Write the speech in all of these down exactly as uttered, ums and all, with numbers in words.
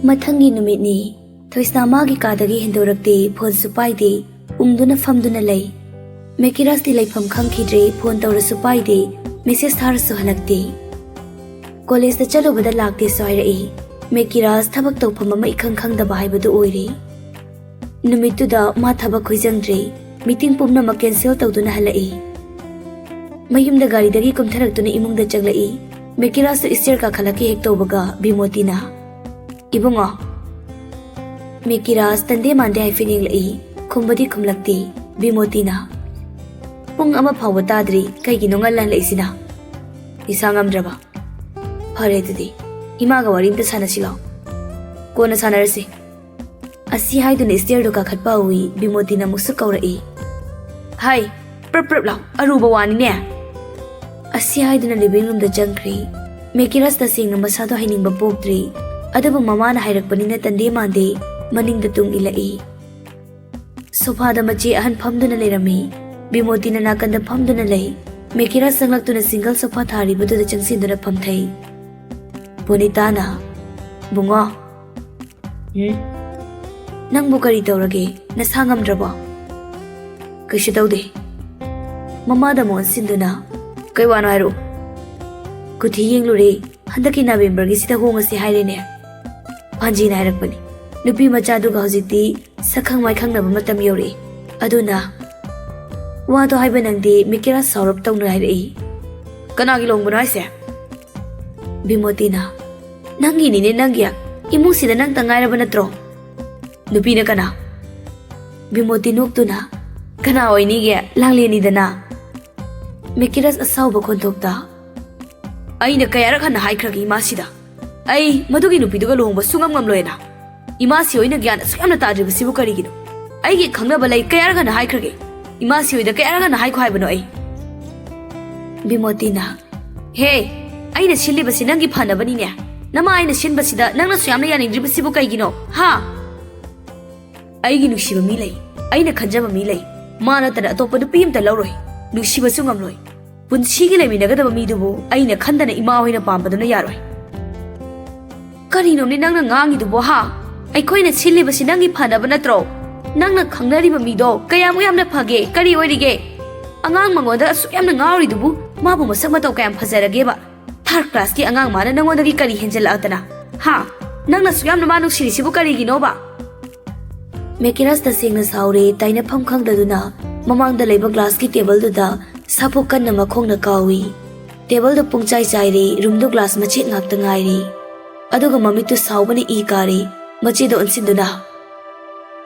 ꯃꯊꯪꯒꯤ ꯅꯨꯃꯤꯠꯅꯤ꯫ ꯊꯣꯏꯁꯅꯥ ꯃꯥꯒꯤ ꯀꯥꯗꯒꯤ ꯍꯦꯟꯗꯣꯔꯛꯇꯦ, ꯐꯣꯟꯁꯨ ꯄꯥꯏꯗꯦ, ꯎꯪꯗꯨꯅ ꯐꯝꯗꯨꯅ ꯂꯩ꯫ ꯃꯦꯀꯤꯔꯥꯁꯇꯤ ꯂꯩꯐꯝ ꯈꯪꯈꯤꯗ꯭ꯔꯦ, ꯐꯣꯟ ꯇꯧꯔꯁꯨ ꯄꯥꯏꯗꯦ, ꯃꯦꯁꯦꯖ ꯊꯥꯔꯁꯨ ꯍꯜꯂꯛꯇꯦ꯫ ꯀꯣꯂꯦꯖꯇ ꯆꯠꯂꯨꯕꯗ ꯂꯥꯛꯇꯦꯁꯨ ꯍꯥꯏꯔꯛꯏ꯫ ꯃꯦꯀꯤꯔꯥꯁ ꯊꯕꯛ ꯇꯧꯐꯝ ꯑꯃ ꯏꯈꯪ ꯈꯪꯗꯕ ꯍꯥꯏꯕꯗꯨ ꯑꯣꯏꯔꯦ꯫ ꯅꯨꯃꯤꯠꯇꯨꯗ ꯃꯥ ꯊꯕꯛ ꯈꯣꯏꯖꯪꯗ꯭ꯔꯦ, ꯃꯤꯇꯤꯡ ꯄꯨꯝꯅꯃꯛ ꯀꯦꯟꯁꯦꯜ ꯇꯧꯗꯨꯅ ꯍꯜꯂꯛꯏ꯫ ꯃꯌꯨꯝꯗ ꯒꯥꯔꯤꯗꯒꯤ ꯀꯨꯝꯊꯔꯛꯇꯨꯅ ꯏꯃꯨꯡꯗ ꯆꯪꯂꯛꯏ꯫ ꯃꯦꯀꯤꯔꯥꯁꯇꯨ ꯏꯁꯇꯤꯌꯔ ꯀꯥꯈꯠꯂꯛꯀꯦ ꯍꯦꯛ ꯇꯧꯕꯒ ꯕꯤꯃꯣꯇꯤꯅ, "ꯏꯕꯨꯡꯉꯣ!" ꯃꯦꯀꯤꯔꯥꯁ ꯇꯟꯗꯦ ꯃꯥꯟꯗꯦ ꯍꯥꯏꯐꯦꯠ ꯌꯦꯡꯂꯛꯏ꯫ ꯈꯨꯝꯕꯗꯤ ꯈꯨꯝꯂꯛꯇꯦ꯫ ꯕꯤꯃꯣꯇꯤꯅ, "ꯄꯨꯡ ꯑꯃ ꯐꯥꯎꯕ ꯇꯥꯗ꯭ꯔꯤ, ꯀꯩꯒꯤꯅꯣ ꯉꯟꯅ ꯍꯜꯂꯛꯏꯁꯤꯅ?" "ꯏꯁꯥ ꯉꯝꯗ꯭ꯔꯕ?" "ꯐꯔꯦ ꯑꯗꯨꯗꯤ, ꯏꯃꯥꯒ ꯋꯥꯔꯤ ꯑꯝꯇ ꯁꯥꯟꯅꯁꯤ ꯂꯥꯎ꯫" "ꯀꯣꯟꯅ ꯁꯥꯟꯅꯔꯁꯤ꯫" ꯑꯁꯤ ꯍꯥꯏꯗꯨꯅ ꯏꯁꯇꯤꯌꯔꯗꯨ ꯀꯥꯈꯠꯄ ꯍꯧꯏ꯫ ꯕꯤꯃꯣꯇꯤꯅ ꯑꯃꯨꯛꯁꯨ ꯀꯧꯔꯛꯏ꯫ "ꯍꯥꯏ, ꯄ꯭ꯔꯞ ꯄ꯭ꯔꯞ ꯂꯥꯎ, ꯑꯔꯨꯕ ꯋꯥꯅꯤꯅꯦ꯫" ꯑꯁꯤ ꯍꯥꯏꯗꯨꯅ ꯂꯤꯚꯤꯡ ꯔꯨꯝꯗ ꯆꯪꯈ꯭ꯔꯦ꯫ ꯃꯦꯀꯤꯔꯥꯁ ꯇꯁꯦꯡꯅ ꯃꯁꯥꯗꯣ ꯍꯩꯅꯤꯡꯕ ꯄꯣꯛꯇ꯭ꯔꯤ, ꯑꯗꯨꯕꯨ ꯃꯃꯥꯅ ꯍꯥꯏꯔꯛꯄꯅꯤꯅ ꯇꯟꯗꯦ ꯃꯥꯟꯗꯦ, ꯃꯅꯤꯡꯗ ꯇꯨꯡ ꯏꯜꯂꯛꯏ꯫ ꯁꯣꯐꯥꯗ ꯃꯆꯦ ꯑꯍꯟ ꯐꯝꯗꯨꯅ ꯂꯩꯔꯝꯃꯤ꯫ ꯕꯤꯃꯣꯇꯤꯅ ꯅꯥꯀꯟꯗ ꯐꯝꯗꯨꯅ ꯂꯩ꯫ ꯃꯦꯀꯤꯔꯥꯁ ꯆꯪꯂꯛꯇꯨꯅ ꯁꯤꯡꯒꯜ ꯁꯣꯐꯥ ꯊꯥꯔꯤꯕꯗꯨꯗ ꯆꯪꯁꯤꯟꯗꯨꯅ ꯐꯝꯊꯩ꯫ ꯕꯣꯅꯤꯇꯥꯅ, "ꯕꯨꯡꯉꯣ꯫" "ꯎꯝ? ꯅꯪꯕꯨ ꯀꯔꯤ ꯇꯧꯔꯒꯦ? ꯅꯁꯥ ꯉꯝꯗ꯭ꯔꯕꯣ?" "ꯀꯩꯁꯨ ꯇꯧꯗꯦ꯫" ꯃꯃꯥꯗ ꯑꯃꯨꯛ ꯑꯣꯟꯁꯤꯟꯗꯨꯅ, "ꯀꯩ ꯋꯥꯅꯣ ꯍꯥꯏꯔꯛꯎ꯫" "ꯀꯨꯊꯤ ꯌꯦꯡꯂꯨꯔꯦ꯫ ꯍꯟꯗꯛꯀꯤ ꯅꯕꯦꯝꯕꯔꯒꯤꯁꯤꯗ ꯍꯣꯡꯉꯁꯤ ꯍꯥꯏꯔꯦꯅꯦ꯫" ꯄꯥꯟꯖꯤꯅ ꯍꯥꯏꯔꯛꯄꯅꯤ꯫ ꯅꯨꯄꯤ ꯃꯆꯥꯗꯨꯒ ꯍꯧꯖꯤꯛꯇꯤ ꯁꯛꯈꯪ ꯃꯥꯏꯈꯪꯅꯕ ꯃꯇꯝ ꯌꯧꯔꯛꯏ꯫ ꯑꯗꯨꯅ ꯋꯥꯗꯣ ꯍꯥꯏꯕ ꯅꯪꯗꯦ, ꯃꯦꯀꯤꯔꯥꯁ ꯁꯥꯎꯔꯞ ꯇꯧꯅ ꯍꯥꯏꯔꯛꯏ꯫ "ꯀꯅꯥꯒꯤ ꯂꯨꯍꯣꯡꯕꯅꯣ ꯍꯥꯏꯁꯦ?" ꯕꯤꯃꯣꯇꯤꯅ, "ꯅꯪꯒꯤꯅꯤꯅꯦ, ꯅꯪꯒꯤ꯫ ꯏꯃꯨꯡꯁꯤꯗ ꯅꯪꯇ ꯉꯥꯏꯔꯕ ꯅꯠꯇ꯭ꯔꯣ?" "ꯅꯨꯄꯤꯅ ꯀꯅꯥ?" ꯕꯤꯃꯣꯇꯤ ꯅꯣꯛꯇꯨꯅ, "ꯀꯅꯥ ꯑꯣꯏꯅꯤꯒꯦ? ꯂꯥꯡꯂꯦꯟꯅꯤꯗꯅ꯫" ꯃꯦꯀꯤꯔꯥꯁ ꯑꯁꯥꯎꯕ ꯈꯣꯟꯊꯣꯛꯇ, "ꯑꯩꯅ ꯀꯌꯥꯔꯛ ꯍꯟꯅ ꯍꯥꯏꯈ꯭ꯔꯒꯦ ꯏꯃꯥꯁꯤꯗ? ꯑꯩ ꯃꯗꯨꯒꯤ ꯅꯨꯄꯤꯗꯨꯒ ꯂꯨꯍꯣꯡꯕ ꯁꯨꯡꯉꯝ ꯉꯝꯂꯣꯏꯅ꯫ ꯏꯃꯥꯁꯤ ꯍꯣꯏꯅ ꯒ꯭ꯌꯥꯟ ꯑꯁꯨꯛ ꯌꯥꯝꯅ ꯇꯥꯗ꯭ꯔꯤꯕꯁꯤꯕꯨ ꯀꯔꯤꯒꯤꯅꯣ? ꯑꯩꯒꯤ ꯈꯪꯅꯕ ꯂꯩ, ꯀꯌꯥꯔꯛ ꯍꯟꯅ ꯍꯥꯏꯈ꯭ꯔꯒꯦ? ꯏꯃꯥꯁꯤ ꯍꯣꯏꯗ ꯀꯌꯥꯔꯛ ꯍꯟꯅ ꯍꯥꯏꯈꯣ ꯍꯥꯏꯕꯅꯣ ꯑꯩ?" ꯕꯤꯃꯣꯇꯤꯅ, "ꯍꯦ, ꯑꯩꯅ ꯁꯤꯜꯂꯤꯕꯁꯤ ꯅꯪꯒꯤ ꯐꯅꯕꯅꯤꯅꯦ꯫ ꯅꯃꯥ ꯑꯩꯅ ꯁꯤꯟꯕꯁꯤꯗ ꯅꯪꯅꯁꯨ ꯌꯥꯝꯅ ꯌꯥꯅꯤꯡꯗ꯭ꯔꯤꯕꯁꯤꯕꯨ ꯀꯩꯒꯤꯅꯣ? ꯍꯥ? ꯑꯩꯒꯤ ꯅꯨꯡꯁꯤꯕ ꯃꯤ ꯂꯩ, ꯑꯩꯅ ꯈꯟꯖꯕ ꯃꯤ ꯂꯩ꯫ ꯃꯥ ꯅꯠꯇꯅ ꯑꯇꯣꯞꯄ ꯅꯨꯄꯤ ꯑꯃꯇ ꯂꯧꯔꯣꯏ, ꯅꯨꯡꯁꯤꯕꯁꯨ ꯉꯝꯂꯣꯏ꯫ ꯄꯨꯟꯁꯤꯒꯤ ꯂꯩꯃꯤꯟꯅꯒꯗꯕ ꯃꯤꯗꯨꯕꯨ ꯑꯩꯅ ꯈꯟꯗꯅ ꯏꯃꯥ ꯍꯣꯏꯅ ꯄꯥꯝꯕꯗꯨꯅ ꯌꯥꯔꯣꯏ꯫" ꯀꯔꯤꯅꯣꯅꯦ ꯅꯪꯅ ꯉꯥꯡꯉꯤꯗꯨꯕꯣ, ꯍꯥ? ꯑꯩꯈꯣꯏꯅ ꯁꯤꯜꯂꯤꯕꯁꯤ ꯅꯪꯒꯤ ꯐꯅꯕ ꯅꯠꯇ꯭ꯔꯣ? ꯅꯪꯅ ꯈꯪꯅꯔꯤꯕ ꯃꯤꯗꯣ ꯀꯌꯥꯃꯨꯛ ꯌꯥꯝꯅ ꯐꯒꯦ? ꯀꯔꯤ ꯑꯣꯏꯔꯤꯒꯦ? ꯑꯉꯥꯡ ꯃꯉꯣꯟꯗ ꯑꯁꯨꯛ ꯌꯥꯝꯅ ꯉꯥꯎꯔꯤꯗꯨꯕꯨ, ꯃꯥꯕꯨ ꯃꯁꯛ ꯃꯇꯧ ꯀꯌꯥꯝ ꯐꯖꯔꯒꯦꯕ? ꯊꯥꯔꯠ ꯀ꯭ꯂꯥꯁꯀꯤ ꯑꯉꯥꯡ ꯃꯥꯅ ꯅꯪꯉꯣꯟꯗꯒꯤ ꯀꯔꯤ ꯍꯦꯟꯖꯜꯂꯛꯑꯗꯅ? ꯍꯥ? ꯅꯪꯅ ꯑꯁꯨꯛ ꯌꯥꯝꯅ ꯃꯥ ꯅꯨꯡꯁꯤꯔꯤꯁꯤꯕꯨ ꯀꯔꯤꯒꯤꯅꯣꯕ? ꯃꯦꯀꯤꯔꯥꯁ ꯇꯁꯦꯡꯅ ꯁꯥꯎꯔꯦ꯫ ꯇꯥꯏꯅꯐꯝ ꯈꯪꯗꯗꯨꯅ ꯃꯃꯥꯡꯗ ꯂꯩꯕ ꯒ꯭ꯂꯥꯁꯀꯤ ꯇꯦꯕꯜꯗꯨꯗ ꯁꯥꯐꯨ ꯀꯟꯅ ꯃꯈꯣꯡꯅ ꯀꯥꯎꯏ꯫ ꯇꯦꯕꯜꯗꯨ ꯄꯨꯡꯆꯥꯏ ꯆꯥꯏꯔꯦ꯫ ꯔꯨꯝꯗꯨ ꯒ꯭ꯂꯥꯁ ꯃꯆꯦꯠ ꯉꯥꯛꯇ ꯉꯥꯏꯔꯦ꯫ ꯑꯗꯨꯒ ꯃꯃꯤꯠꯇꯨ ꯁꯥꯎꯕꯅ ꯏ ꯀꯥꯔꯦ꯫ ꯃꯆꯦꯗ ꯑꯣꯟꯁꯤꯟꯗꯨꯅ,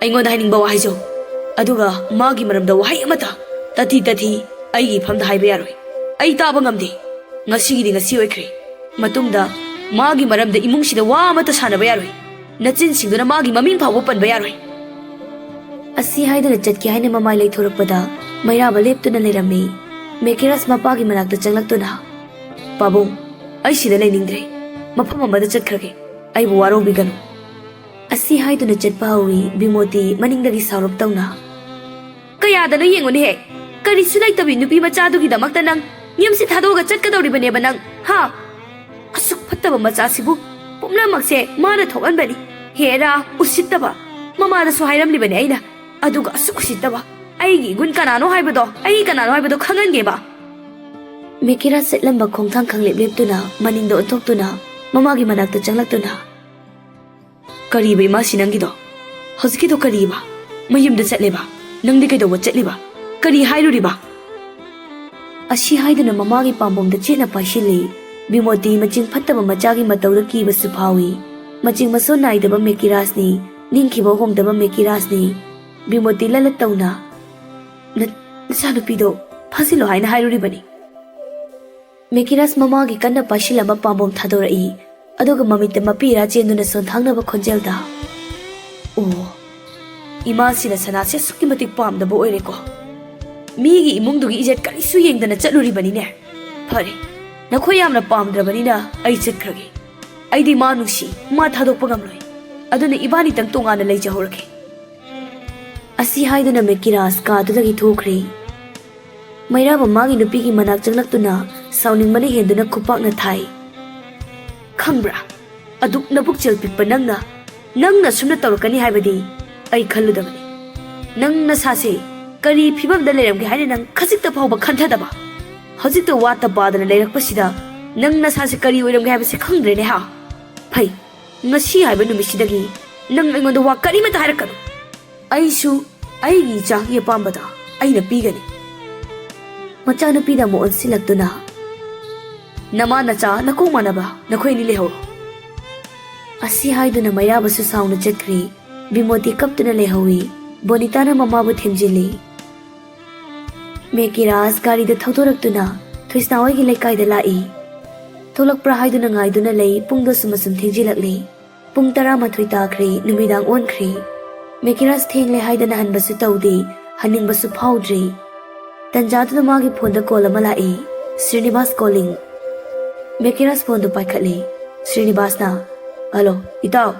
"ꯑꯩꯉꯣꯟꯗ ꯍꯥꯏꯅꯤꯡꯕ ꯋꯥ ꯍꯥꯏꯖꯧ꯫ ꯑꯗꯨꯒ ꯃꯥꯒꯤ ꯃꯔꯝꯗ ꯋꯥꯍꯩ ꯑꯃꯠꯇ ꯇꯥꯊꯤ ꯇꯥꯊꯤ ꯑꯩꯒꯤ ꯏꯐꯝꯗ ꯍꯥꯏꯕ ꯌꯥꯔꯣꯏ꯫ ꯑꯩ ꯇꯥꯕ ꯉꯝꯗꯦ꯫ ꯉꯁꯤꯒꯤꯗꯤ ꯉꯁꯤ ꯑꯣꯏꯈ꯭ꯔꯦ꯫ ꯃꯇꯨꯡꯗ ꯃꯥꯒꯤ ꯃꯔꯝꯗ ꯏꯃꯨꯡꯁꯤꯗ ꯋꯥ ꯑꯃꯠꯇ ꯁꯥꯟꯅꯕ ꯌꯥꯔꯣꯏ꯫ ꯅꯆꯤꯟꯁꯤꯡꯗꯨꯅ ꯃꯥꯒꯤ ꯃꯃꯤꯡ ꯐꯥꯎꯕ ꯄꯟꯕ ꯌꯥꯔꯣꯏ꯫" ꯑꯁꯤ ꯍꯥꯏꯗꯨꯅ ꯆꯠꯀꯦ ꯍꯥꯏꯅ ꯃꯃꯥꯏ ꯂꯩꯊꯣꯔꯛꯄꯗ ꯃꯩꯔꯥꯕ ꯂꯦꯞꯇꯨꯅ ꯂꯩꯔꯝꯃꯤ꯫ ꯃꯦꯀꯤꯔꯥꯁ ꯃꯄꯥꯒꯤ ꯃꯅꯥꯛꯇ ꯆꯪꯂꯛꯇꯨꯅ, "ꯄꯥꯕꯨꯡ, ꯑꯩ ꯁꯤꯗ ꯂꯩꯅꯤꯡꯗ꯭ꯔꯦ꯫ ꯃꯐꯝ ꯑꯃꯗ ꯆꯠꯈ꯭ꯔꯒꯦ꯫ ꯑꯩꯕꯨ ꯋꯥꯔꯧꯕꯤꯒꯅꯨ꯫" ꯑꯁꯤ ꯍꯥꯏꯗꯨꯅ ꯆꯠꯄ ꯍꯧꯏ꯫ ꯕꯤꯃꯣꯇꯤ ꯃꯅꯤꯡꯗꯒꯤ ꯁꯥꯎꯔꯞ ꯇꯧꯅ, "ꯀꯌꯥꯗꯅꯣ ꯌꯦꯡꯉꯨꯅꯦꯍꯦ, ꯀꯔꯤꯁꯨ ꯂꯩꯇꯕꯤ ꯅꯨꯄꯤ ꯃꯆꯥꯗꯨꯒꯤꯗꯃꯛꯇ ꯅꯪ ꯌꯨꯝꯁꯤ ꯊꯥꯗꯣꯛꯑꯒ ꯆꯠꯀꯗꯧꯔꯤꯕꯅꯦꯕ ꯅꯪ, ꯍꯥ? ꯑꯁꯨꯛ ꯐꯠꯇꯕ ꯃꯆꯥꯁꯤꯕꯨ ꯄꯨꯝꯅꯃꯛꯁꯦ ꯃꯥꯅ ꯊꯣꯛꯍꯟꯕꯅꯤ꯫ ꯍꯦꯔꯥ, ꯎꯁꯤꯠꯇꯕ! ꯃꯃꯥꯗꯁꯨ ꯍꯥꯏꯔꯝꯂꯤꯕꯅꯤ ꯑꯩꯅ, ꯑꯗꯨꯒ ꯑꯁꯨꯛ ꯎꯁꯤꯠꯇꯕ! ꯑꯩꯒꯤ ꯏꯒꯨꯟ ꯀꯅꯥꯅꯣ ꯍꯥꯏꯕꯗꯣ, ꯑꯩ ꯀꯅꯥꯅꯣ ꯍꯥꯏꯕꯗꯣ ꯈꯪꯍꯟꯒꯦꯕ꯫" ꯃꯦꯀꯤꯔꯥ ꯆꯠꯂꯝꯕ ꯈꯣꯡꯊꯥꯡ ꯈꯪꯂꯦꯞ ꯂꯦꯞꯇꯨꯅ ꯃꯅꯤꯡꯗ ꯑꯣꯟꯊꯣꯛꯇꯨꯅ ꯃꯃꯥꯒꯤ ꯃꯅꯥꯛꯇ ꯆꯪꯂꯛꯇꯨꯅ, "ꯀꯔꯤꯕ ꯏꯃꯥꯁꯤ ꯅꯪꯒꯤꯗꯣ? ꯍꯧꯖꯤꯛꯀꯤꯗꯣ ꯀꯔꯤꯕ? ꯃꯌꯨꯝꯗ ꯆꯠꯂꯦꯕ? ꯅꯪꯗꯤ ꯀꯩꯗꯧꯕ ꯆꯠꯂꯤꯕ? ꯀꯔꯤ ꯍꯥꯏꯔꯨꯔꯤꯕ?" ꯑꯁꯤ ꯍꯥꯏꯗꯨꯅ ꯃꯃꯥꯒꯤ ꯄꯥꯝꯕꯣꯝꯗ ꯆꯦꯠꯅ ꯄꯥꯏꯁꯤꯜꯂꯤ꯫ ꯕꯤꯃꯣꯇꯤ ꯃꯆꯤꯡ ꯐꯠꯇꯕ ꯃꯆꯥꯒꯤ ꯃꯇꯧꯗ ꯀꯤꯕꯁꯨ ꯐꯥꯎꯏ꯫ ꯃꯆꯤꯡ ꯃꯁꯣꯟ ꯅꯥꯏꯗꯕ ꯃꯦꯀꯤꯔꯥꯁꯅꯤ, ꯅꯤꯡꯈꯤꯕ ꯍꯣꯡꯗꯕ ꯃꯦꯀꯤꯔꯥꯁꯅꯤ꯫ ꯕꯤꯃꯣꯇꯤ ꯂꯂꯠ ꯇꯧꯅ, "ꯅ-, ꯅꯆꯥꯅꯨꯄꯤꯗꯣ ꯐꯥꯖꯤꯜꯂꯣ ꯍꯥꯏꯅ ꯍꯥꯏꯔꯨꯔꯤꯕꯅꯤ꯫" ꯃꯦꯀꯤꯔꯥꯁ ꯃꯃꯥꯒꯤ ꯀꯟꯅ ꯄꯥꯏꯁꯤꯜꯂꯝꯕ ꯄꯥꯝꯕꯣꯝ ꯊꯥꯗꯣꯔꯛꯏ, ꯑꯗꯨꯒ ꯃꯃꯤꯠꯇ ꯃꯄꯤ ꯏꯔꯥ ꯆꯦꯟꯗꯨꯅ ꯁꯣꯟꯊꯥꯡꯅꯕ ꯈꯣꯟꯖꯦꯜꯗ, "ꯑꯣ, ꯏꯃꯥꯁꯤꯅ ꯁꯅꯥꯁꯦ ꯑꯁꯨꯛꯀꯤ ꯃꯇꯤꯛ ꯄꯥꯝꯗꯕ ꯑꯣꯏꯔꯦꯀꯣ꯫ ꯃꯤꯒꯤ ꯏꯃꯨꯡꯗꯨꯒꯤ ꯏꯖꯠ ꯀꯔꯤꯁꯨ ꯌꯦꯡꯗꯅ ꯆꯠꯂꯨꯔꯤꯕꯅꯤꯅꯦ꯫ ꯐꯔꯦ, ꯅꯈꯣꯏ ꯌꯥꯝꯅ ꯄꯥꯝꯗ꯭ꯔꯕꯅꯤꯅ ꯑꯩ ꯆꯠꯈ꯭ꯔꯒꯦ꯫ ꯑꯩꯗꯤ ꯃꯥ ꯅꯨꯡꯁꯤ, ꯃꯥ ꯊꯥꯗꯣꯛꯄ ꯉꯝꯂꯣꯏ꯫ ꯑꯗꯨꯅ ꯏꯕꯥꯅꯤꯇꯪ ꯇꯣꯉꯥꯟꯅ ꯂꯩꯖꯍꯧꯔꯒꯦ꯫" ꯑꯁꯤ ꯍꯥꯏꯗꯨꯅ ꯃꯦꯀꯤꯔꯥꯁ ꯀꯥꯗꯨꯗꯒꯤ ꯊꯣꯛꯈ꯭ꯔꯦ꯫ ꯃꯩꯔꯥꯕ ꯃꯥꯒꯤ ꯅꯨꯄꯤꯒꯤ ꯃꯅꯥꯛ ꯆꯪꯂꯛꯇꯨꯅ ꯁꯥꯎꯅꯤꯡꯕꯅ ꯍꯦꯟꯗꯨꯅ ꯈꯨꯄꯥꯛꯅ ꯊꯥꯏ꯫ "ꯈꯪꯕ꯭ꯔꯥ? ꯑꯗꯨꯛ ꯅꯕꯨꯛꯆꯦꯜ ꯄꯤꯛꯄ ꯅꯪꯅ, ꯅꯪꯅ ꯁꯨꯝꯅ ꯇꯧꯔꯛꯀꯅꯤ ꯍꯥꯏꯕꯗꯤ ꯑꯩ ꯈꯜꯂꯨꯗꯕꯅꯤ꯫ ꯅꯪ ꯅꯁꯥꯁꯦ ꯀꯔꯤ ꯐꯤꯕꯝꯗ ꯂꯩꯔꯝꯒꯦ ꯍꯥꯏꯅ ꯅꯪ ꯈꯖꯤꯛꯇ ꯐꯥꯎꯕ ꯈꯟꯊꯗꯕ? ꯍꯧꯖꯤꯛꯇ ꯋꯥꯠꯇ ꯄꯥꯗꯅ ꯂꯩꯔꯛꯄꯁꯤꯗ ꯅꯪ ꯅꯁꯥꯁꯦ ꯀꯔꯤ ꯑꯣꯏꯔꯝꯒꯦ ꯍꯥꯏꯕꯁꯤ ꯈꯪꯗ꯭ꯔꯦꯅꯦ ꯍꯥ? ꯐꯩ, ꯉꯁꯤ ꯍꯥꯏꯕ ꯅꯨꯃꯤꯠꯁꯤꯗꯒꯤ ꯅꯪ ꯑꯩꯉꯣꯟꯗ ꯋꯥ ꯀꯔꯤꯃꯠꯇ ꯍꯥꯏꯔꯛꯀꯅꯨ꯫ ꯑꯩꯁꯨ ꯑꯩꯒꯤ ꯏꯆꯥꯒꯤ ꯑꯄꯥꯝꯕꯗ ꯑꯩꯅ ꯄꯤꯒꯅꯤ꯫ ꯃꯆꯥꯅꯨꯄꯤꯗ ꯑꯃꯨꯛ ꯑꯣꯟꯁꯤꯜꯂꯛꯇꯨꯅ, "ꯅꯃꯥ ꯅꯆꯥ ꯅꯀꯣꯛ ꯃꯥꯟꯅꯕ ꯅꯈꯣꯏ ꯑꯅꯤ ꯂꯩꯍꯧꯔꯣ꯫" ꯑꯁꯤ ꯍꯥꯏꯗꯨꯅ ꯃꯩꯔꯥꯕꯁꯨ ꯁꯥꯎꯅ ꯆꯠꯈ꯭ꯔꯤ꯫ ꯕꯤꯃꯣꯇꯤ ꯀꯞꯇꯨꯅ ꯂꯩꯍꯧꯏ꯫ ꯕꯣꯅꯤꯇꯥꯅ ꯃꯃꯥꯕꯨ ꯊꯦꯝꯖꯤꯜꯂꯤ꯫ ꯃꯦꯀꯤꯔꯥꯖ ꯒꯥꯔꯤꯗ ꯊꯧꯗꯣꯔꯛꯇꯨꯅ ꯊꯣꯏꯁꯅꯥ ꯍꯣꯏꯒꯤ ꯂꯩꯀꯥꯏꯗ ꯂꯥꯛꯏ꯫ ꯊꯣꯛꯂꯛꯄ꯭ꯔꯥ ꯍꯥꯏꯗꯨꯅ ꯉꯥꯏꯗꯨꯅ ꯂꯩ꯫ ꯄꯨꯡꯗꯣ ꯁꯨꯝ ꯑꯁꯨꯝ ꯊꯦꯡꯖꯤꯜꯂꯛꯂꯤ꯫ ꯄꯨꯡ ꯇꯔꯥꯃꯥꯊꯣꯏ ꯇꯥꯈ꯭ꯔꯦ, ꯅꯨꯃꯤꯗꯥꯡ ꯑꯣꯟꯈ꯭ꯔꯦ꯫ ꯃꯦꯀꯤꯔꯥꯖ ꯊꯦꯡꯂꯦ ꯍꯥꯏꯗꯅ ꯍꯟꯕꯁꯨ ꯇꯧꯗꯦ, ꯍꯟꯅꯤꯡꯕꯁꯨ ꯐꯥꯎꯗ꯭ꯔꯦ꯫ ꯇꯟꯖꯥꯗꯨꯗ ꯃꯥꯒꯤ ꯐꯣꯟꯗ ꯀꯣꯜ ꯑꯃ ꯂꯥꯛꯏ꯫ ꯁ꯭ꯔꯤꯅꯤꯕꯥꯁ ꯀꯣꯂꯤꯡ꯫ ꯃꯦꯀꯤꯔꯥꯖ ꯐꯣꯟꯗꯨ ꯄꯥꯏꯈꯠꯂꯤ꯫ ꯁ꯭ꯔꯤꯅꯤꯕꯥꯁꯅ, "ꯍꯜꯂꯣ, ꯏꯇꯥꯎ꯫"